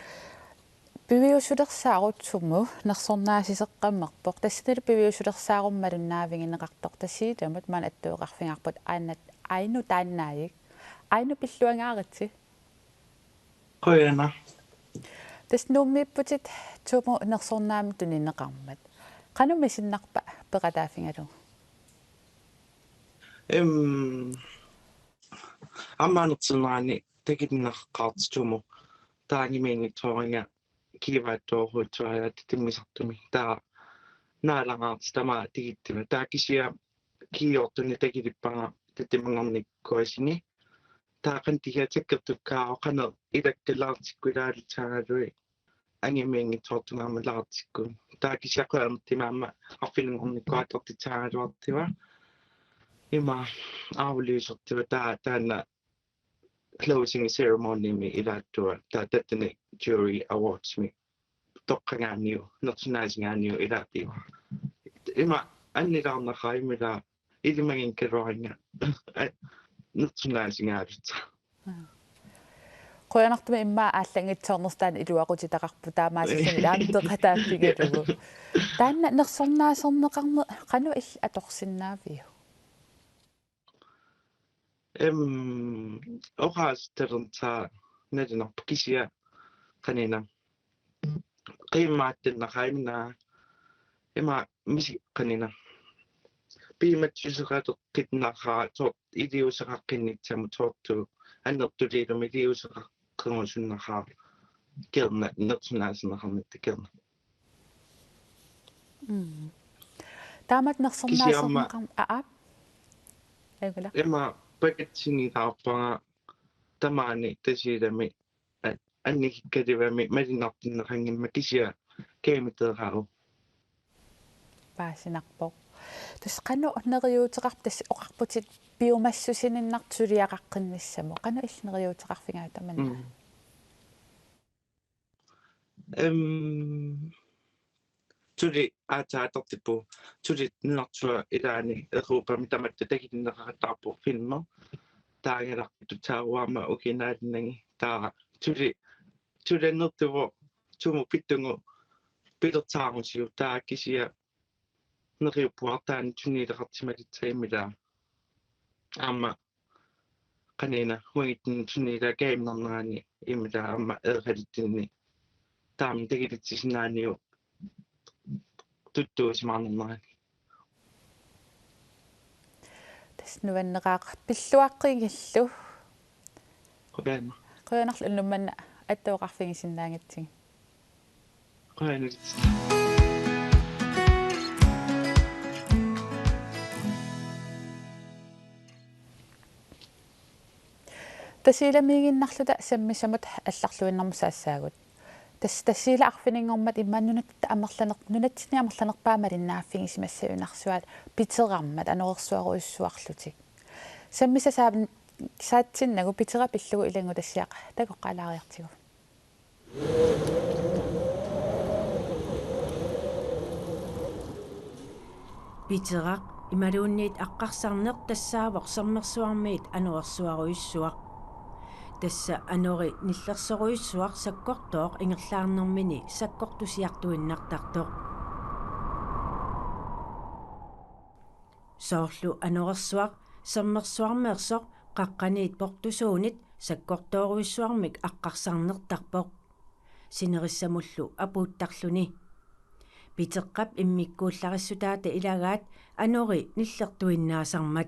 piviusulersaarut Tumu nersornaasiseqqammerpoq. Tassanilu piviusulersaarut malunnaavigineqartoq Tasiilamut maanna attueqarfigaarput Aana, Ainu Taannaavik. Ainu, pilluangaaritsi. Qujanaq. Tassa Nuummiipputit Tumu nersornaammik tunineqarmat. Qanoq misinnarpa peqataaffigalugu? Em, aamma annertunerani takutinneqaqqaartut Tumu. Taava angimiinngitsooriga kiivaattuuruutsuajaat timmisartumi. Taava naalagaartut tamaat tikittuat. Taava kisianni kiiortuni takilippara tatimangornikkuasini. Taava qanoq tigiatakkertukkaarpara qanoq ilakkalaartikkut ilaalutsaagaluit angimiinngitsoortunga ammalaartikkut. Taava kisianni qujanartumik aamma arfininngornikkut aallartissaagaluartugut. Ima aflysertugut taava taanna closing ceremonymi ilaattugut taava tattani jury awardsmi toqqagaaniuk, nersornaasigaaniuk ilaatigut. Ima annilaarnaqaaq immaqa ilimaginngikkaluarlunga nersornaasigaalluta. Qujanartumik immaqa aallanngitsoornersoq taanna iluaqutitaqarpoq, taamaasilluni aamma peqataaffigalugu. Taanna nersornaaserneqarneq qanoq illit atorsinnaaviuk? Em, oqaasii talersaa nalinarpoq kisianni qanina. Qiimmaattunnaqaaq immaqa ima misi qanina. Piumassuseqateqqinnaqaaq soorlu iliuuseqaqqinnitsamut soorlu annertuliilumi iliuuseqaqqingusunnaqaaq kingorna nersornaaserneqarnitta kingorna. Mm. Taamatut nersornaaserneqarn-, aa, aa. Angula. Ima pakatsingilaarpara tamaani Tasiilami a-, annikikkalivami malunnartinneqanngimmat kisianni kaamiteeraavoq. Paasinarpoq. Tassa qanoq neriuuteqarp-, tassa oqarputit piumassusininnartut suliaqaqqinnissamut. Qanoq illit neriuuteqarfigaat tamanna? Mm. Em, suli aatsaat atortippoq, suli nunarsuaq ilaani Europami tamatta takutinneqaqattaarpoq filmi. Taangalaqtut taava aamma ukiup naalunnagi taava suli, suli annertuvoq sumut pittugu pilersaarusiuk taava kisianni neriuppunga taanna sunniuteqartimalissaammata. Aamma qanoq-una uagutsinnut sunniutaa kaaminernerani immaqa aamma eqalitsinni. Taama takutitsisinnaaniuk tuttuusimaarnerani. Tassa nuanneqaaq pilluaqqigillu. Qujanaq. Qujanarlu unnuk manna attaveqarfigisinnaagatsigu. Qujanaq. Tasiilamiiginnarluta sammisamut allarluinnarmut saassaagut. Tassa Tasiilap arfininngormat immaqa nunatta amerlaner-, nunatsinni amerlanerpaat malinnaaffigisimassa siunnersuaat piterarmat anorersuarujussuarlutik. Sammisaq saav-, saatsinnagu piteraq pillugu ilanngutassiaq takoqqaalaariartigu. Piteraq imaluunniit aqqarsarneq tassaavoq Sermersuarmiit anorersuarujussuaq. Tassa anori nillersorujussuaq sakkortooq ingerlaarnermini sakkortusiartuinnartartoq. Soorlu anorersuaq Sermersuarmeersoq qaqqaniit portusuunit sakkortoorujussuarmik aqqarsarnertarpoq. Sinerissamullu apuuttarluni. Piteqqap immikkuullarissutaata ilagaat anori nillertuinnaasarmat.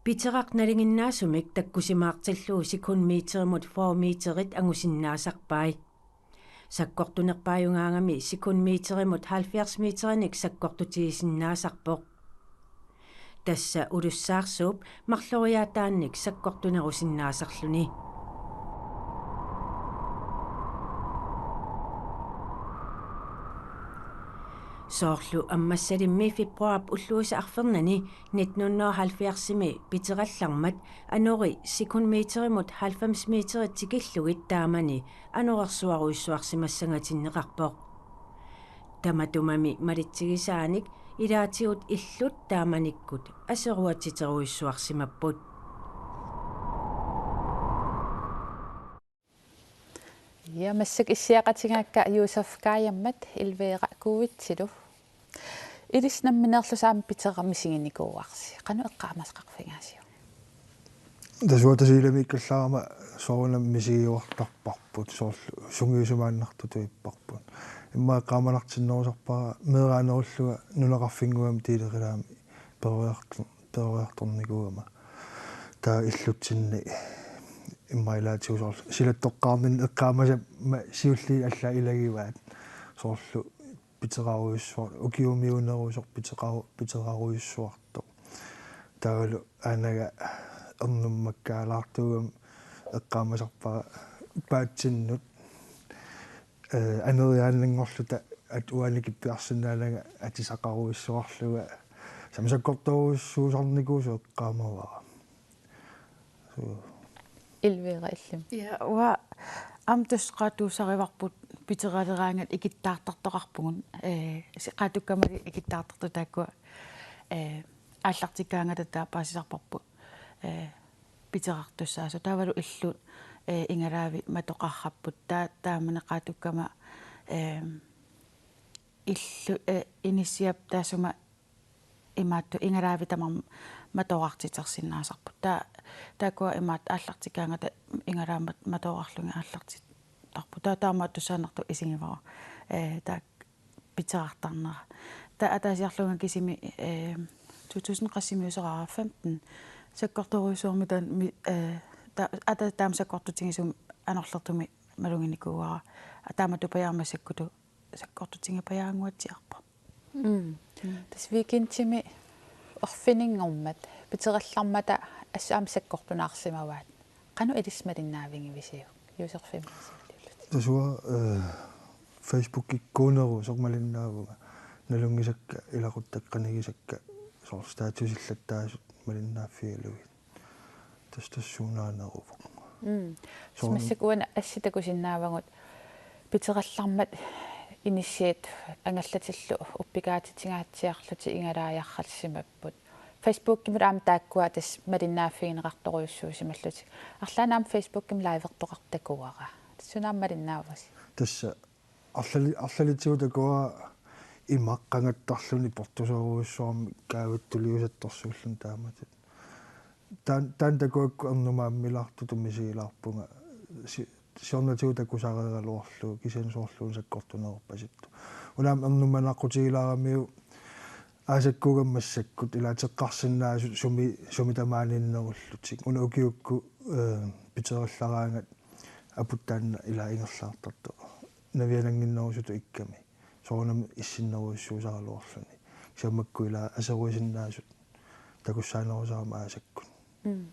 Piteraq nalinginnaasumik takkusimaartillugu sekundmeterimut fyrre meterit angusinnaasarpai. Sakkortunerpaajugaangami sekundmeterimut halvfjerds meterinik sakkortutigisinnaasarpoq. Tassa ulussaarsuup marloriaataannik sakkortunerusinnaasarluni. Soorlu Ammassalimmi februaarip ulluisa arfernanni nitten hundrede og halvfjerdsimi piterallarmat anori sekundmeterimut halvfems meterit tikillugit taamani anorersuarujussuarsimassangatinneqarpoq. Tamatumami malitsigisaanik ilaatigut illut taamanikkut aseruatiterujussuarsimapput. Ja, massakkut issiaqatigaakka Yusuf Kajammat Elvira Kuitsilu. Ilissi nammineerlusi aamma piteraq misiginikuuarsi. Qanoq eqqaamasaqarfigaasiuk? Tassa uanga Tasiilamiikkallarama soorunami misigiuartarparput, soorlu sungiusimaannartuttuipparput. Immaqa eqqaamanartinnerusarpara meeraanerullunga nunaqarfinnguami tiilerilaami peroriartu-, peroriartornikuugama. Taava illutsinni immaqa ilaatigut soorlu silattoqqaarninni eqqaamasama siulliit allaat ilagivaat. Soorlu piterarujussuaq, ukiumiuunerusoq piteqaru-, piterarujussuartoq. Taavalu aanaga ernummakkaalaartuugami eqqaamasarpara paatsinnut, eh, aneriaannanngorluta at uani kippiarsinnaananga atisaqarujussuarlunga, sammisakkortoorujussuusarnikuusoq eqqaamavara. Suu. Elvira, illimmi? Ja, uanga aamma tassa qaatuusarivarput piteraleraangat ikittaartartoqarpugut, eh, si-, qaatukkama ikittaartartut taakkua, eh, aallartikkaangata taava paasisarparput, eh, piterartussaasut. Taavalu illut, eh, igalaavik matoqarrapput. Taa-, taamani qaatukkama, eh, illu-, eh, inissiap taassuma imaattoq igalaavik tamarmik matoqartitersinnaasarput. Taa-, taakkua imaattoq aallartikkaangata igalaammat matoqarlugit aallartittarput. Taava taamaattussaannartoq isigivara. Eh, taakku piterartarnera. Taava ataasiarlunga kisimi, eh, to tusind qassimiuseraara, femten. Sakkortoorujussuarmik taanna mi-, eh, ta-, ata-, taama sakkortutigisumik anorlertumik maluginikuuara. Taamatut pajaammat sakkortu-, sakkortutigipajaannguatsiarpoq. Mm. Mm. Tassa weekendimi arfininngormat piterallarmata assut aamma sakkortunaarsimavaat. Qanoq ilissi malinnaavigivisiuk? Josefimmiusillutit. Tassa uanga, eh, Facebookikkuunerusoq malinnaavunga. Nalunngisakka ilaquttakka qanigisakka soorlu statusillattaasut malinnaaffigalugit. Tassa tassuunaaneruvoq. Mm. Soorunami. Massakkut uani assit takusinnaavagut piterallarmat inissiat angallatillu uppikaatitinngatsiarlutik igalaajarsimapput. Facebookimut aamma taakkua tassa malinnaaffigineqartorujussuusimallutik. Arlaannik aamma Facebookimi livertoqartoq takuara. Tassuuna aamma malinnaavasi. Tassa arlali-, arlalitsigut takuara imaqqangattarluni portusoorujussuarmik kaavittuliusattorsuulluni taamatut. Taan-, taanna takuakku ernumaammilaartutut misigilaarpunga si-, siornatigut takusareeraluarlugu kisianni soorluuna sakkortunerorpasittoq. Una aamma ernumanaqutigilaaramiuk aasakkuugamik massakkut ilaa teqqarsinnaasut sumi, sumi tamaaniinnerullutik. Una ukiukkut, eh, piterallaraangat aput taanna ilaa ingerlaartartoq. Navianannginnerusutut ikkami. Soorunami issinnerujussuusaraluarluni. Kisianni makku ilaa aseruisinnaasut takussaanerusarami aasakkut. Mm.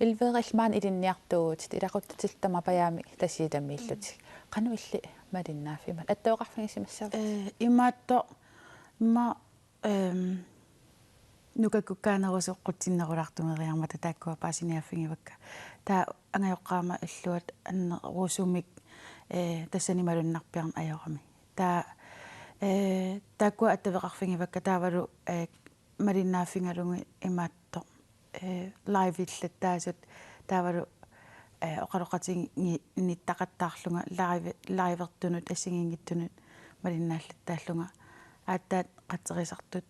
Elleve-ril maani ilinniartuuvutit ilaquttatillu tamapajaami Tasiilamiillutik. Qanoq illit malinnaaffimatit? Attaveqarfigisimassavatit? Eh, imaattoq, immaqa, ehm, nukakkukkaanerusoq qutsinnerulaartumeriarmata taakkua paasiniaaffigivakka. Taava angajoqqaama illuat annerusumik, eh, tassani malunnarpiarneq ajorami. Taava, eh, taakkua attaveqarfigivakka taavalu, eh, malinnaaffigalugit imaattoq, eh, live-illattaasut taavalu, eh, oqaloqatigiinnittaqattaarlunga live-, live-ertunut assigiinngitsunut malinnaallattaallunga aatsaat qatserisartut,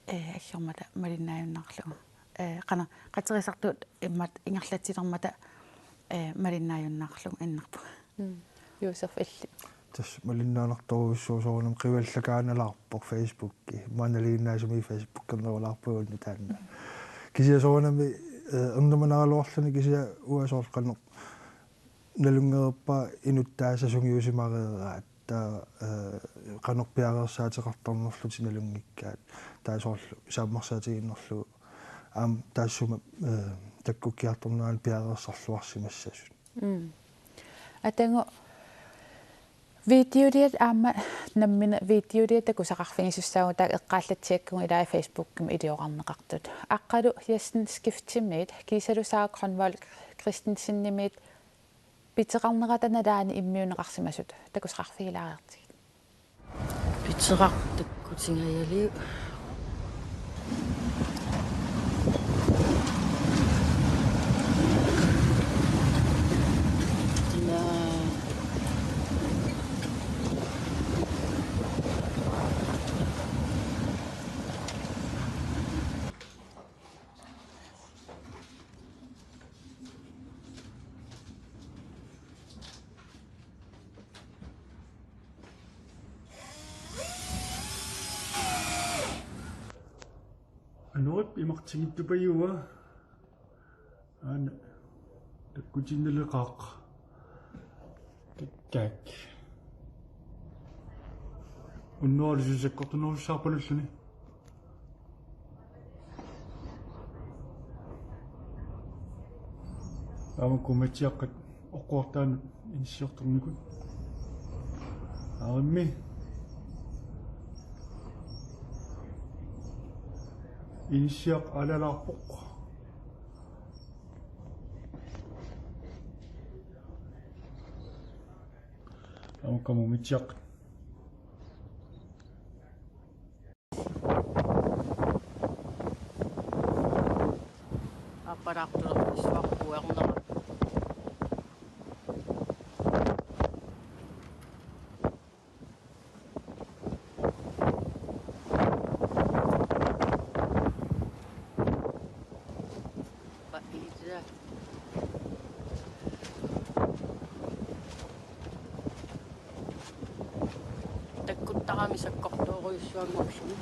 eh, aggermata malinnaajunnaarlunga. Eh, qanoq qatserisartut immaqa ingerlatsilermata, eh, malinnaajunnaarlunga innarpunga. Mm. Josef, illit? Tassa malinnaanartorujussuuvoq soorunami qivallakaanalaarpoq Facebooki. Maannalinnaasumi Facebookernerulaarpunga una taanna. Kisianni soorunami, eh, ernumanaraluarluni kisianni uanga soorlu qanoq nalunngereerpara inuttaasa sungiusimareeraat. Taava, eh, qanoq piareersaateqartarnerlutik nalunngikkaat. Taava soorlu saammarsaatigiinnerlugu. Aamma taassuma, eh, takkukkiartornerani piareersarluarsimassasut. Mm. Atagu videoliat aamma nammineq videoliat takusaqarfigisussaavugut taakku eqqaallatsiakkagut ilaa Facebookimi iliorarneqartut. Aqqalu Jessen Skiftimiit, kiisalu Sara Grønvold Christensenimiit piteqarnerata nalaani immiunneqarsimasut takusaqarfigilaariartigit. Piteqartut takkutigajalugit. Ila. Anorip imartigittupajuva. Aana takkutinnaleqaaq. Takkaak. Unnuarlu sakkortunerussaarpalulluni. Aamma kumatsiaqqat oqquartaanut inissiortornikut. Aarimmi. Inissiaq alalaarpoq. Aamma kumatsiaqqat. Appalaartulerpassuarpuarnera. Paisa. Takkuttarami sakkortoorujussuanngorluni.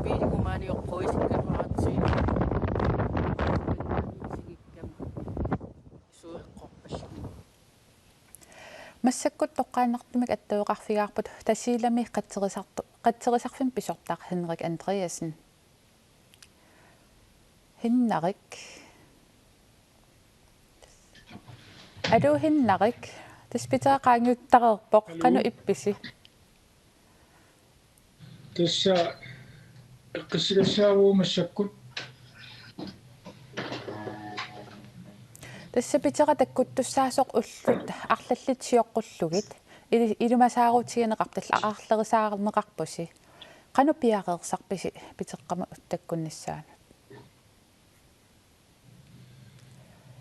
Piilumaani oqquisikkaluaratsi. Sueqqorpassuit. Massakkut toqqaannartumik attaveqarfigaarput Tasiilami qatserisartu-, qatserisarfimmi pisortaq Henrik Andreasen. Hinnarik. Aluu Hinnarik, tassa pitera qaangiuttareerpoq, qanoq ippisi? Tassa eqqissikassaavugut massakkut. Tassa pitera takkuttussaasoq ullut arlallit sioqqullugit ili-, ilimasaarutigineqarpoq, tassa arlerisaarneqarpusi. Qanoq piareersarpisi piteqqamut takkunnissaanut?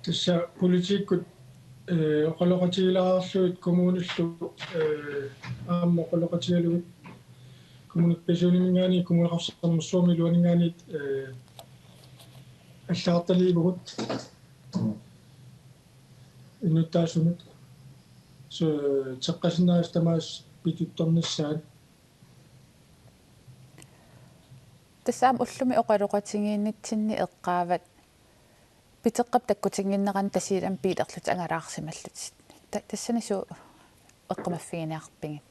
Tassa politikkut, eh, oqaloqatigilaarlugit kommunillu, eh, aamma oqaloqatigalugit kommunikatsiooniminngaanniit, Kommuneqarfik Sermersuumi iluaninngaanniit, eh, allagartaliivugut innuttaasunut. Su-, teqqasinnaasut tamaasa pituttornissaat. Tassa aamma ullumi oqaloqatigiinnitsinni eqqaavat piteqqap takkutinnginnerani Tasiilami biilerlutit angalaarsimallutit. Ta-, tassani suut eqqumaffiginiarpigit?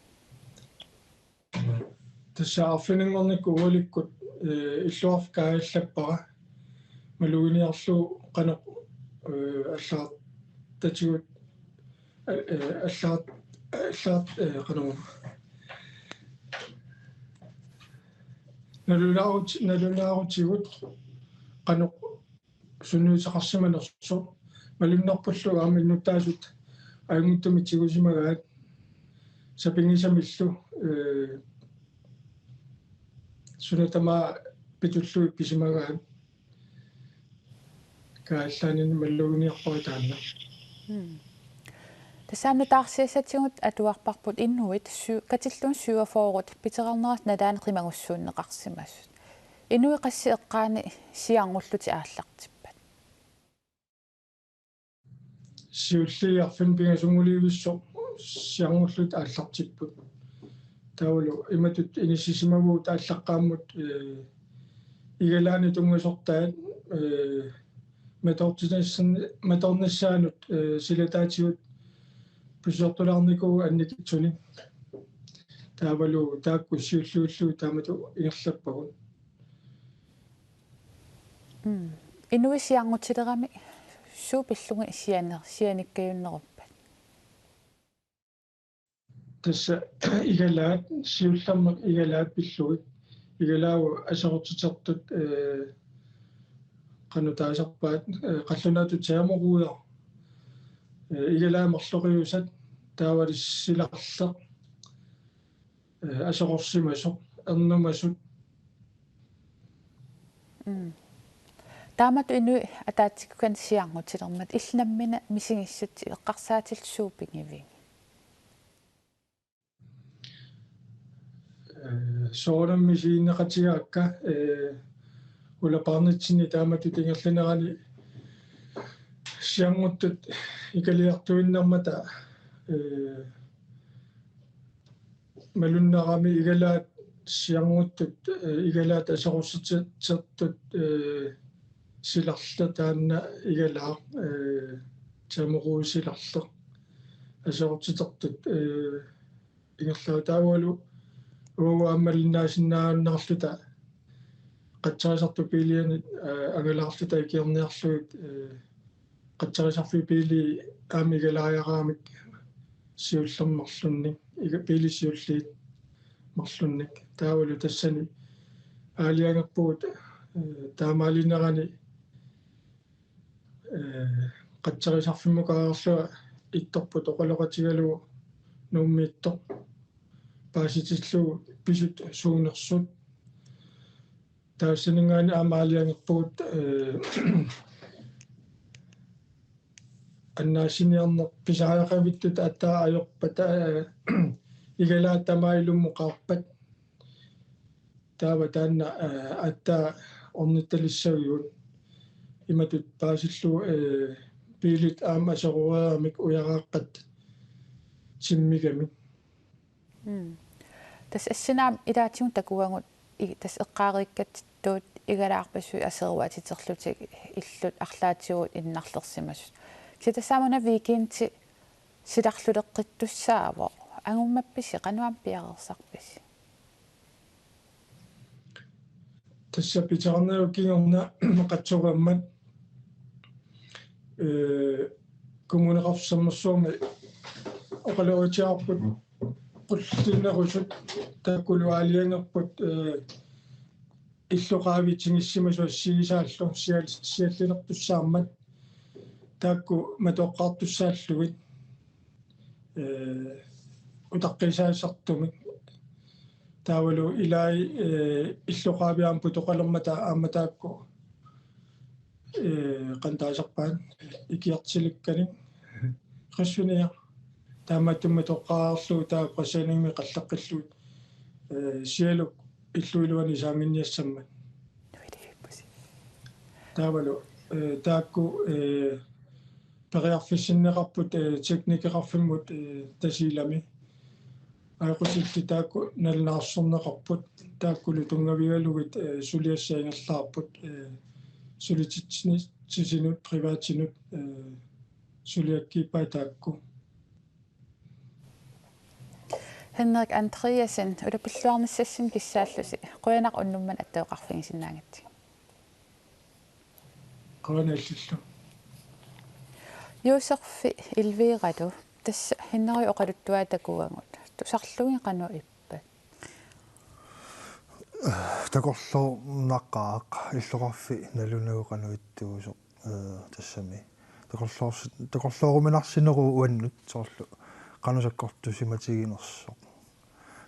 Tassa arfininngornikkut ualikkut, eh, illuarfik kaajallappara. Maluginiarlugu qanoq, eh, allagartatigut, eh, eh, allagart-, allagart-, eh, qanoq. Nalunaaruti-, nalunaarutigut qanoq sunniuteqarsimanersoq. Malunnarpullu aamma innuttaasut ajunngitsumik tigusimagaat sapinngisamillu, eh, suna tamaat pitullugit pisimagaat. Kaajallaanini maluginiarpara taanna. Mm. Tassa aamma nutaarsiassatigut atuarparput inuit su-, katilluunniit syvogfyrre piterarnerata nalaani qimagussuunneqarsimasut. Inuit qassit eqqaani siarngullutik aallartippat? Siulliit arfineq-pingasunngulivissoq siarngullutik aallartipput. Taavalu imatut inissisimavugut aallaqqaammut, eh, igalaani tunngasortaat, eh, matoortitassan-, matoornissaanut, eh, silataatigut pisiortulaarnikuuvugut annikitsunik. Taavalu taakku siulliullugit taamatut ingerlappagut. Mm. Inuit siarngutileramik suut pillugit siani-, sianikkajunneruppat? Tassa igalaat, siullermik igalaat pillugit. Igalaat aserortitertut, eh, qanoq taasarpaat, eh, qallunaatut thermoruder. Eh, igalaat marloqiusat, taavalu silarleq, eh, aserorsimasoq, ernumasut. Mm. Taamatut inuit ataatsimoorlugit siarngutilermata illit nammineq misigissutsit eqqarsaatillit suut pigivigit? Eh, soorunami misiginneqatigaakka, eh, ulapaarnitsinni taamatut ingerlanerani siarnguttut ikiliartuinnarmata, eh, malunnarami igalaat siarnguttut, eh, igalaat aserortitertut, eh, silarleq taanna igalaaq, eh, thermoruder silarleq aserortitertut, eh, ingerlaat taavalu uagut aamma malinnaasinnaajunnaarluta qatserisartut biilianit, eh, angalaarluta ikiorniarlugit, eh, qatserisarfiit biiliit aamma igalaariaramik siullermik marlunnik, iga-, biilit siulliit marlunnik. Taavalu tassani aalajangerpugut, eh, taamaalinerani, eh, qatserisarfimmukaareerlunga ittorput oqaloqatigalugu Nuummiittoq paasitillugu pisut suunersut. Tassaninngaanniit aamma aalajangerpugut, eh, annaassiniarneq pisariaqavittut aatsaat ajorpata, eh, igalaat tamaat ilummukaarpat. Taava taanna, eh, aatsaat ornittalissavigut imatut paasillugu, eh, biilit aamma aseroreeramik ujaraaqqat timmigamik. Mm. Tassa assingaana ilaatigut takuagut i-, tassa eqqaariikkatsittut igalaarpassuit aseruatiterlutik illut arlaatigut innarlersimasut. Kisianni tassa aamma una weekend silarluleqqittussaavoq. Angummappisi qanoq aamma piareersarpisi? Tassa pitsaanermut kingorna qatsorammat, eh, Kommuneqarfik Sermersuumi oqaloqatigaarput qullinnerusut taakkulu aalajangerput, eh, illoqarfiit tigusimasut assigisaallu sial-, siallilertussaammat taakku matoqqaartussaallugit, eh, utaqqiisaasartumik. Taavalu ilai, eh, illoqarfiit aamma putoqalermata aamma taakku, eh, qanoq taasarpaat ikiortilikkanik qassunia. Taamaattumik matoqqaarlugu taava Qasigiannguami qallaqqillugit, eh, sialuk illup iluani saanginniassammat. Taavalu, eh, taakku, eh, periarfissinneqarput, eh, teknikeqarfimmut, eh, Tasiilami. Ajoqusillit taakku nalunaarsorneqarput, taakkulu tunngavigalugit, eh, suliassat ingerlaarput, eh, sulititsinit, titinut, privatinut, eh, suliakkiippai taakku. Henrik Andreasen, ulapilluarnissassinnik kissaallusi, qujanaq unnuk manna attaveqarfigisinnaagakkit. Qujanaq illillu. Joseffi Elviralu, tassa Henrik oqaluttuaa takuagut. Tusarlugit qanoq ippat? Takorloornaqaaq, illoqarfik nalunagu qanoq ittuusoq, eh, tassami. Takorloors-, takorlooruminarsineruvoq uannut soorlu qanoq sakkortusimatiginersoq.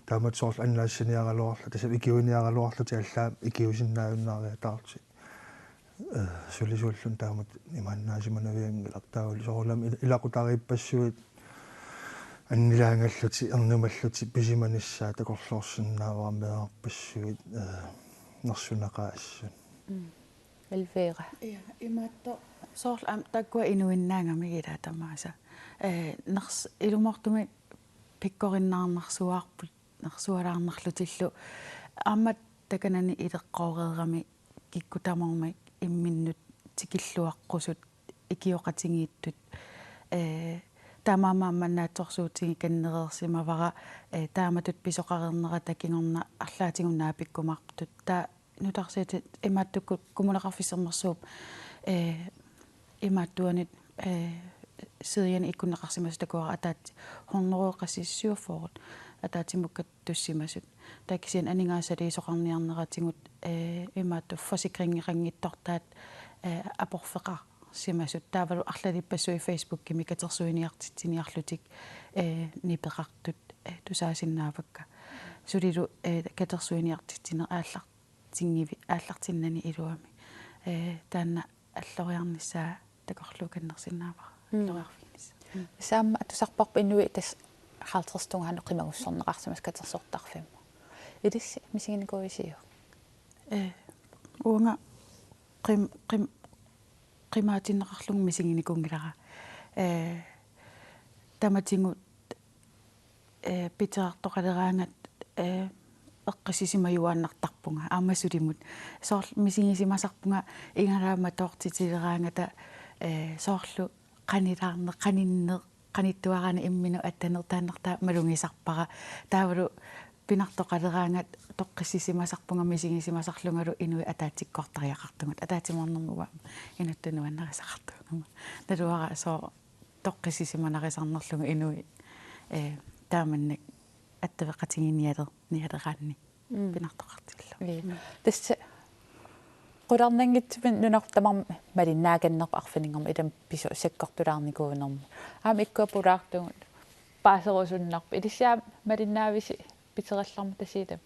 Taamatut soorlu annaassiniaraluarluta, tassami ikiuiniaraluarluta allaat ikiusinnaajunnaariataarlutik. Eh, sulisuulluni taamatut imaannaasimannavianngilaq, taavalu soorunami il-, ilaqutariippassuit annilaangallutik, ernumallutik pisimanissaat takorloorsinnaavara meerarpassuit, eh, nersunaqaaq assut. Mm. Elvira. Ja, imaattoq soorlu aamma taakkua inuinnaagamik ilaa tamaasa. Eh, ners-, ilumoortumik pikkorinnaarnarsuaarput, nersualaarnarlutillu. Aamma takanani ileqqooreerami kikkut tamarmik imminnut tikilluaqqusut ikioqatigiittut. Eh, taamaammat aamma naatsorsuutigikannereersimavara, eh, taamatut pisoqareernerata kingorna arlaatigut naapikkumaartut. Taava nutaarsiatit imaattukkut Kommuneqarfik Sermersuup, eh, imaattuanit, eh, siuliani ikkunneqarsimasut takuara ataat hundrede qassit syvogfyrre ataatsimut kattussimasut. Taava kisianni aningaasaliisoqarniarneratigut, eh, imaattoq forsikringeqanngitsortaat, eh, aporfeqarsimasut. Taavalu arlalippassuit Facebookimi katersuiniartitsiniarlutik, eh, nipeqartut, eh, tusaasinnaavakka. Sulilu, eh, katersuiniartitsineq aallar- -tinngivi-, aallartinnani iluami. Eh, taanna alloriarnissaa takorluukannersinnaavara. Mm. Alloriarfiginissaa. Mm. Tassa aamma tusarparput inuit tassa halvtreds tungaanut qimagussorneqarsimasut katersortarfimmut. Ilissi misiginikuuisiuk? Eh, uanga qim-, qim-, qimaatinneqarlunga misiginikuunngilara. Eh, tamatigut eh, piterartoqaleraangat, eh, eqqissisimajuaannartarpunga aamma sulimut. Soorlu misigisimasarpunga igalaammat toortitileraangata, eh, soorlu qanilaarneq, qaninneq, qanittuaraanni imminut attaneq taannartaa malugisarpara. Taavalu pinartoqaleraangat toqqissisimasarpunga misigisimasarlungalu inuit ataatsikkoortariaqartugut. Ataatsimoornermik uanga inuttut nuannarisaqartuugama. Naluara sooq toqqissisimanarisannerlugu inuit, eh, taamannak attaveqatigiinnialer-, -nialeraanni. Mm. Pinartoqartillugu. Ii. Mm. Tassa qularnanngitsumik nunarput tamarmi malinnaakannerput arfininngormat ilami pisoq sakkortulaarnikuunermut. Aamma ikkua pulaartugut paaserusunnarpoq. Ilissi aamma malinnaavisi piterallarmat Tasiilami?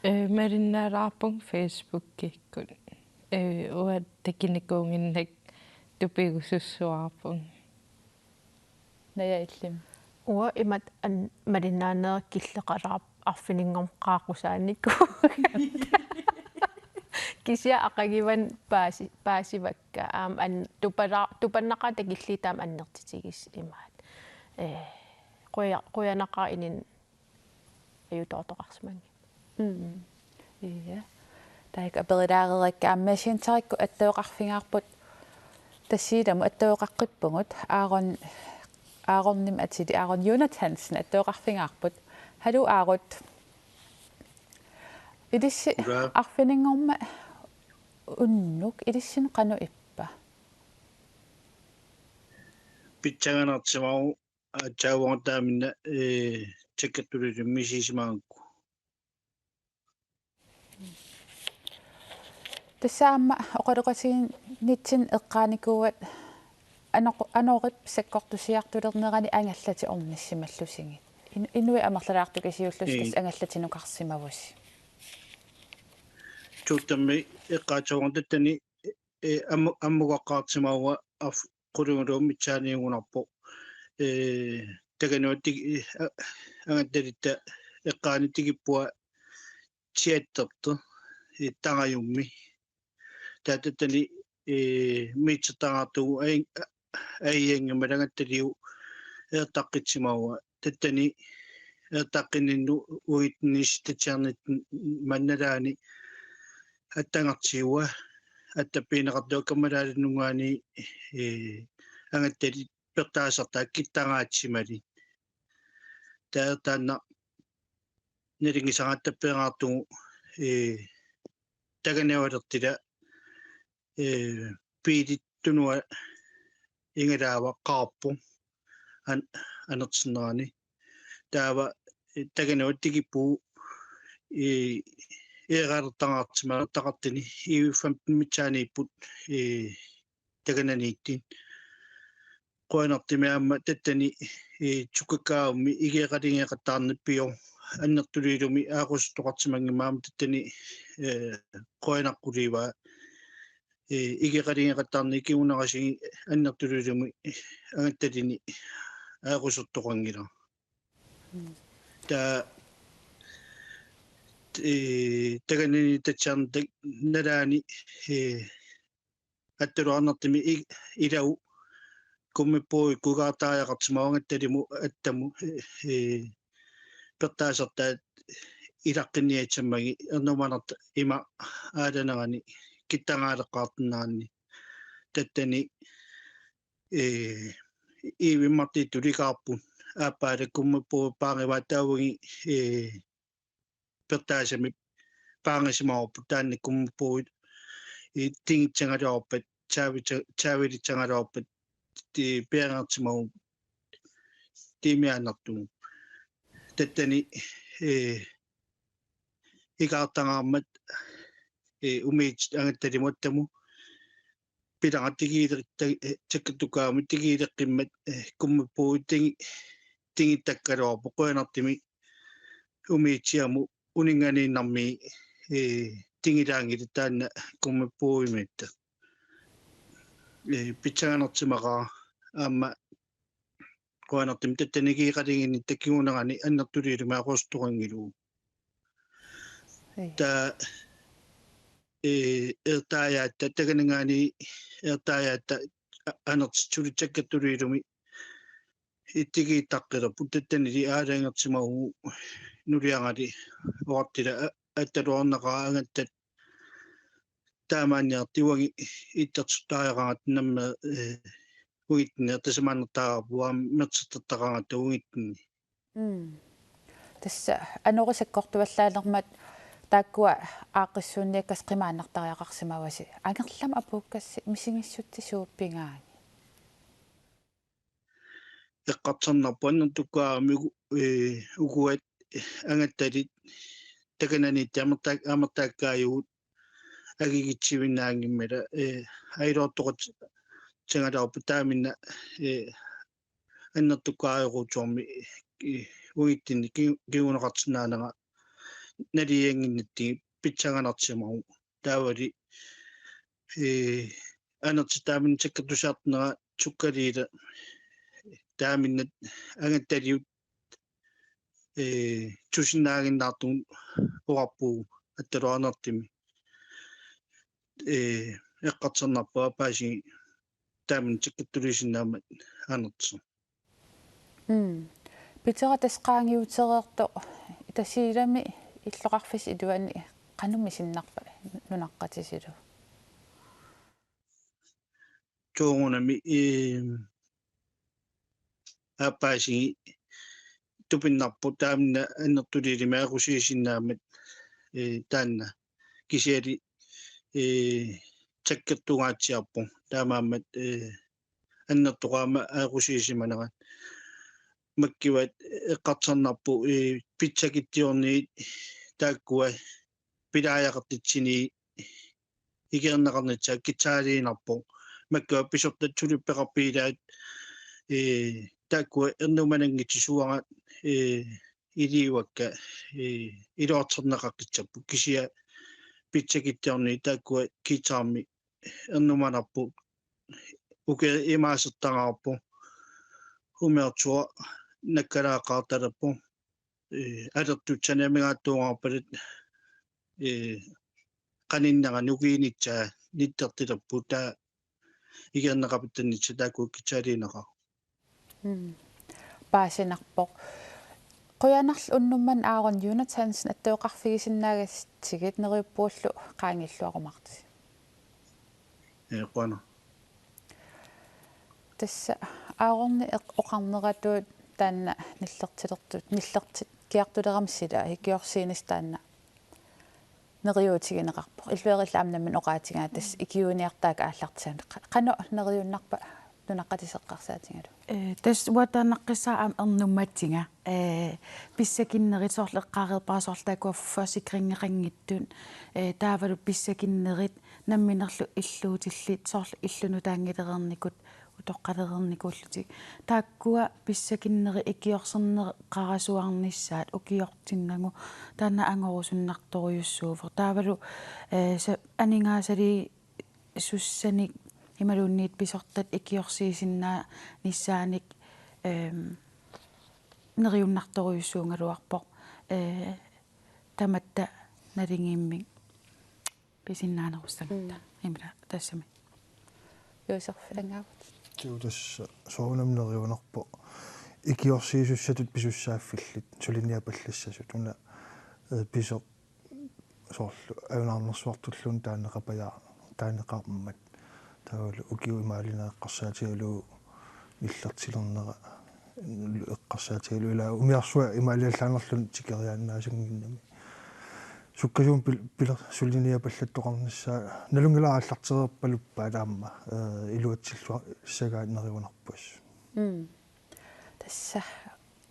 Eh, malinnaalaarpunga Facebookikkut. Eh, uanga takunikuunnginnakku tupigusussuarpunga. Naja illimmi. Uanga imatut an-, malinnaaneq killeqalaarpoq arfininngormat qaaqqusaanikuugatta. Kisianni aqaguani paasi-, paasivakka. Aamma an-, tupala-, tupannaqaaq takillugu taama annertutigisoq imaattoq. Eh, quja-, qujanaqaaq inunnut ajutoortoqarsimanngimmat. Mm. Ii. Taakku aperilaareerakku aamma Messengerikkut attaveqarfigaarput Tasiilamut attaveqaqqippugut Aaron Aaronimik atilik Aaron Jonathansen ateqarfigaarput. Haluu Aarut. Ilissi Ura. Arfininngormat unnuk ilissinnut qanoq ippa? Pissanganarsimavoq aatsaat uanga taamanna, ee, Tjakkertuliullugu misigisimagakku. Tassa aamma oqaloqatigiinnitsinni eqqaanikuuat anoq-, anorip sakkortusiartulernerani angallatit ornissimallusigit. In-, inuit amerlalaartukasiullusi Ii. Tassa angallatsinnukarsimavusi. Tuuttammi eqqaatsavunga tassani, ee, ammu-, ammukaqqaarsimavunga af-, qulunguluumik missaaniigunarpoq. Ee, takanut tig-, ee, a-, angattalitta eqqaani tigippua Tjattertoq, ee, Tangajummi. Taava tassani, ee, miitsertaraartugu ai-, a-, aajunngimmat angattaliu eertaqqissimavugut. Tassani eertaqqinninnut uagutsinnut isertitsiarnitsinni manna nalaani attagartigua, attappigineqartoq kammalaalinnunngaanniit, ee, angattalit pertaasartaat kissangaatsimalit. Taava taanna nalunngisara attappigeqartugu, ee, takannavilertila, ee, biilit tunua igalaava qaarpoq an-, anertinnerani. Taava, ee, takanut tigippugut, ee, eeralertaraartimalertaqartuni E V femten missaaniipput, ee, takananiittut. Qujanartumik aamma tassani, ee, Tsukkakkaavummi igeqaligeqattaarneq pioq annertuliulumi aaqqissuuttoqarsimanngimmat aamma tassani, ee, qujanaqquliivaa, ee, igeqaligeqattaarneq kingunerisigut annertuliulumi angattalini aaqqissuuttoqanngilaq. Mm. Taava, ee, takanani tatsiarnata nalaani, ee, attaluarnertumi i-, ilagut kummippugut ikaartariaqarsimavoq angattalimut attamut, ee, pertaasartaat ilaqqinniassammagit ernumanartoq ima aalanerani kissangaaleqqaartinneranni. Tassani, ee, E V femten tulikaarput aappaalu kummippugut paarivaat taavagit, ee, pertaasamik paarisimavarput taanna kummippugut, ee, tigusissagaluarpat, taavi-, taavillissagaluarpat, ee, piareersimavugut tiimiaannartugut. Tassani, ee, ikaartaraarmat, ee, umiatsiat angattalimut attamut pilaartigiilerta-, ee, Tjakkertukkavummi tigiileqqimmat, ee, kummippugut tigi-, tigusissaagaluarput qujanartumik umiatsiamut uninnganiinnarmik, ee, tigusilaanngilaq taanna kummippugumiitta. Ee, pissanganarsimaqaaq aamma qujanartumik tassani igeqaligiinnitta kingunerani annertuliulumi aaqqissuuttoqanngilagut. Ii. Taava, ee, eertaajaatta, takanangaani eertaajaatta a-, anertit suli Tjakkertuliulumi tigusitaqqilerput, tassanili aalajangersimavugut nuliarali oqartila a-, attaluarnaqaaq angattat taamaanniartut uagut ittartuttariaqaratta nammineq, ee, uagutsinnut tassamaannertaraarput aamma mersortartaqaratta uagutsinnut. Mm. Tassa anorip sakkortuallaalermat taakkua aaqqissuunniakkatit qimaannartariaqarsimavasi. Angerlamut apuukkassi misigissutsit suut pigaagit? Eqqarsarnarpoq annertukkaarami uku-, ee, ukuat angattalit takananiittut amertaak-, amertaakkaajugut akikitsivinnaanngimmata, ee, ailortoqat-, sangalaarput taamani, ee, annertukkaarujussuarmik, ee, uagutsinnut ki-, kinguneqarsinnaanera naligiinnginnatsigu pissanganarsimavoq. Taavali, ee, anertit taamani sakkortusiartornera sukkaliila taamani angattaliut, ee, tusinnaaginnartugut oqarpugut attaluarnertumi. Ee, eqqarsarnarpoq aappaasigut taamani sakkortuliisinnaammat anertit. Mm. Pitera tassa qaangiutereertoq Tasiilami illoqarfissi iluani qanoq misinnarpa nunaqqatisilu? Soorunami, ee, aappaasigit tupinnarpoq taamna annertuliilimik aaqqusiisinnaammat, ee, taanna kisianni, ee, takkertungaatsiarpoq taamaammat, ee, annertoqaama aaqqusiisimanerat. Makkivat eqqartornarpoq, ee, pitsakittiorniit taakkua pilaajaqartitsinit ikiorneqarnissaat guitariinnarpoq. Makkivat pisortat suli peqarpoq ilaat, ee, taakkua ernumananngitsut suagut, ee, iliuakka, ee, iluartorneqaqqissapput. Kisianni pitsakittiorniit taakkua guitarimi ernumanarput. Ukioq imaasertaraarpoq. Umiarsuaq nakkalaaqaartalerpoq. Ee, alertut sanamigaattuungaarpallaat, ee, qaninnerani ukiinitsaa nittartilerput, taava ikiorneqapittannissaq taakku guitariinnaqaaq. Mm. Paasinarpoq. Qujanarlu unnuk manna Aaron Jonathansen, attuoqarfigisinnaagatsigit, neriuppungalu qaangiilluarumaartusi. Ee, qujanaq. Tassa Aaronip eq-, oqarneratut taanna nillertilertut, nillertikkiartulerami sila ikiorsiinissaq taanna neriuutigineqarpoq. Illuarillu aamma nammineq oqaatigaa tassa ikiuiniartaakka aallartisaannik. Qa-, qanoq neriunnarpa nunaqqatiseqqarsaatigalugu? Ee, tassa uanga taannaqqissaanga aamma ernumatiga. Ee, pissakinnerit soorlu eqqaareerpara soorlu taakkua forsikringeqanngitsut. Ee, taavalu pissakinnerit namminerlu illuutillit soorlu illut nutaanngilereernikut utoqqalereernikuullutik. Taakkua pissakinnerit ikiorserneqarasuarnissaat ukiortinnagu taanna angorusunnartorujussuuvoq. Taavalu, ee, sa-, aningaasaliisussanik imaluunniit pisortat ikiorsiisinnaanissaannik, eem, neriunnartorujussuugaluarpoq, ee, tamatta naligiimmik pisinnaanerussagatta. Mm. Immaqa tassami. Josef, angaavutit. Tiu, tassa soorunami neriunarpoq ikiorsiisussatut pisussaaffillit suliniapallassasut una, ee, pisoq soorlu ajunaarnersuartulluunniit taaneqapajaaq, taaneqarmat. Taavalu ukiut imaaliinnaq eqqarsaatigalugu nillertilernera, eqqarsaatigalugu ilaa umiarsuaq imaaliallaanerluni tikeriaannaasannginnami. Sukkasuumik pil-, piler-, suliniapallattoqarnissaa nalunngilara aallartereerpaluppaat aamma, ee, iluatsilluassagaat neriunarpoq. Mm. Tassa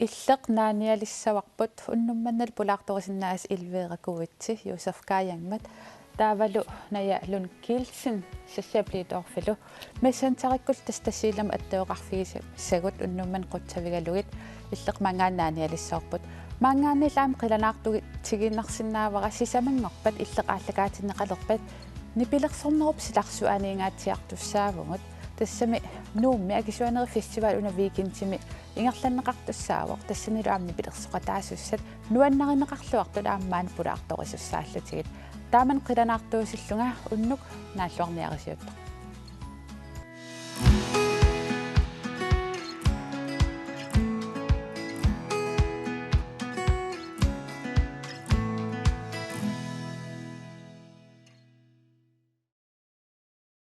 illeq naanialissavarput, unnuk mannalu pulaartorisinnaagassi Elvira Kuitse, Josef Kajangmat, taavalu Naja Lund Kielsen, Sassia Blidorfilu. Messengerikkullu tassa Tasiilami attuoqarfigisassagut unnuk manna qutsavigalugit, illeq maanngaanniit naanialissavarput. Maanngaanniillu aamma qilanaartutigiinnarsinnaavara, sisamanngorpat illeq aallakaatinneqalerpat nipilersornerup silarsuaniingaatsiartussaavugut. Tassami Nuummi Akisuanerit Festival una weekendimi ingerlanneqartussaavoq, tassanilu aamma nipilersoqataasussat nuannarineqarluartut aamma maani pulaartorisussaallutigit. Taamani qilanaartuusillunga unnuk naalluarniarisiuttarpoq.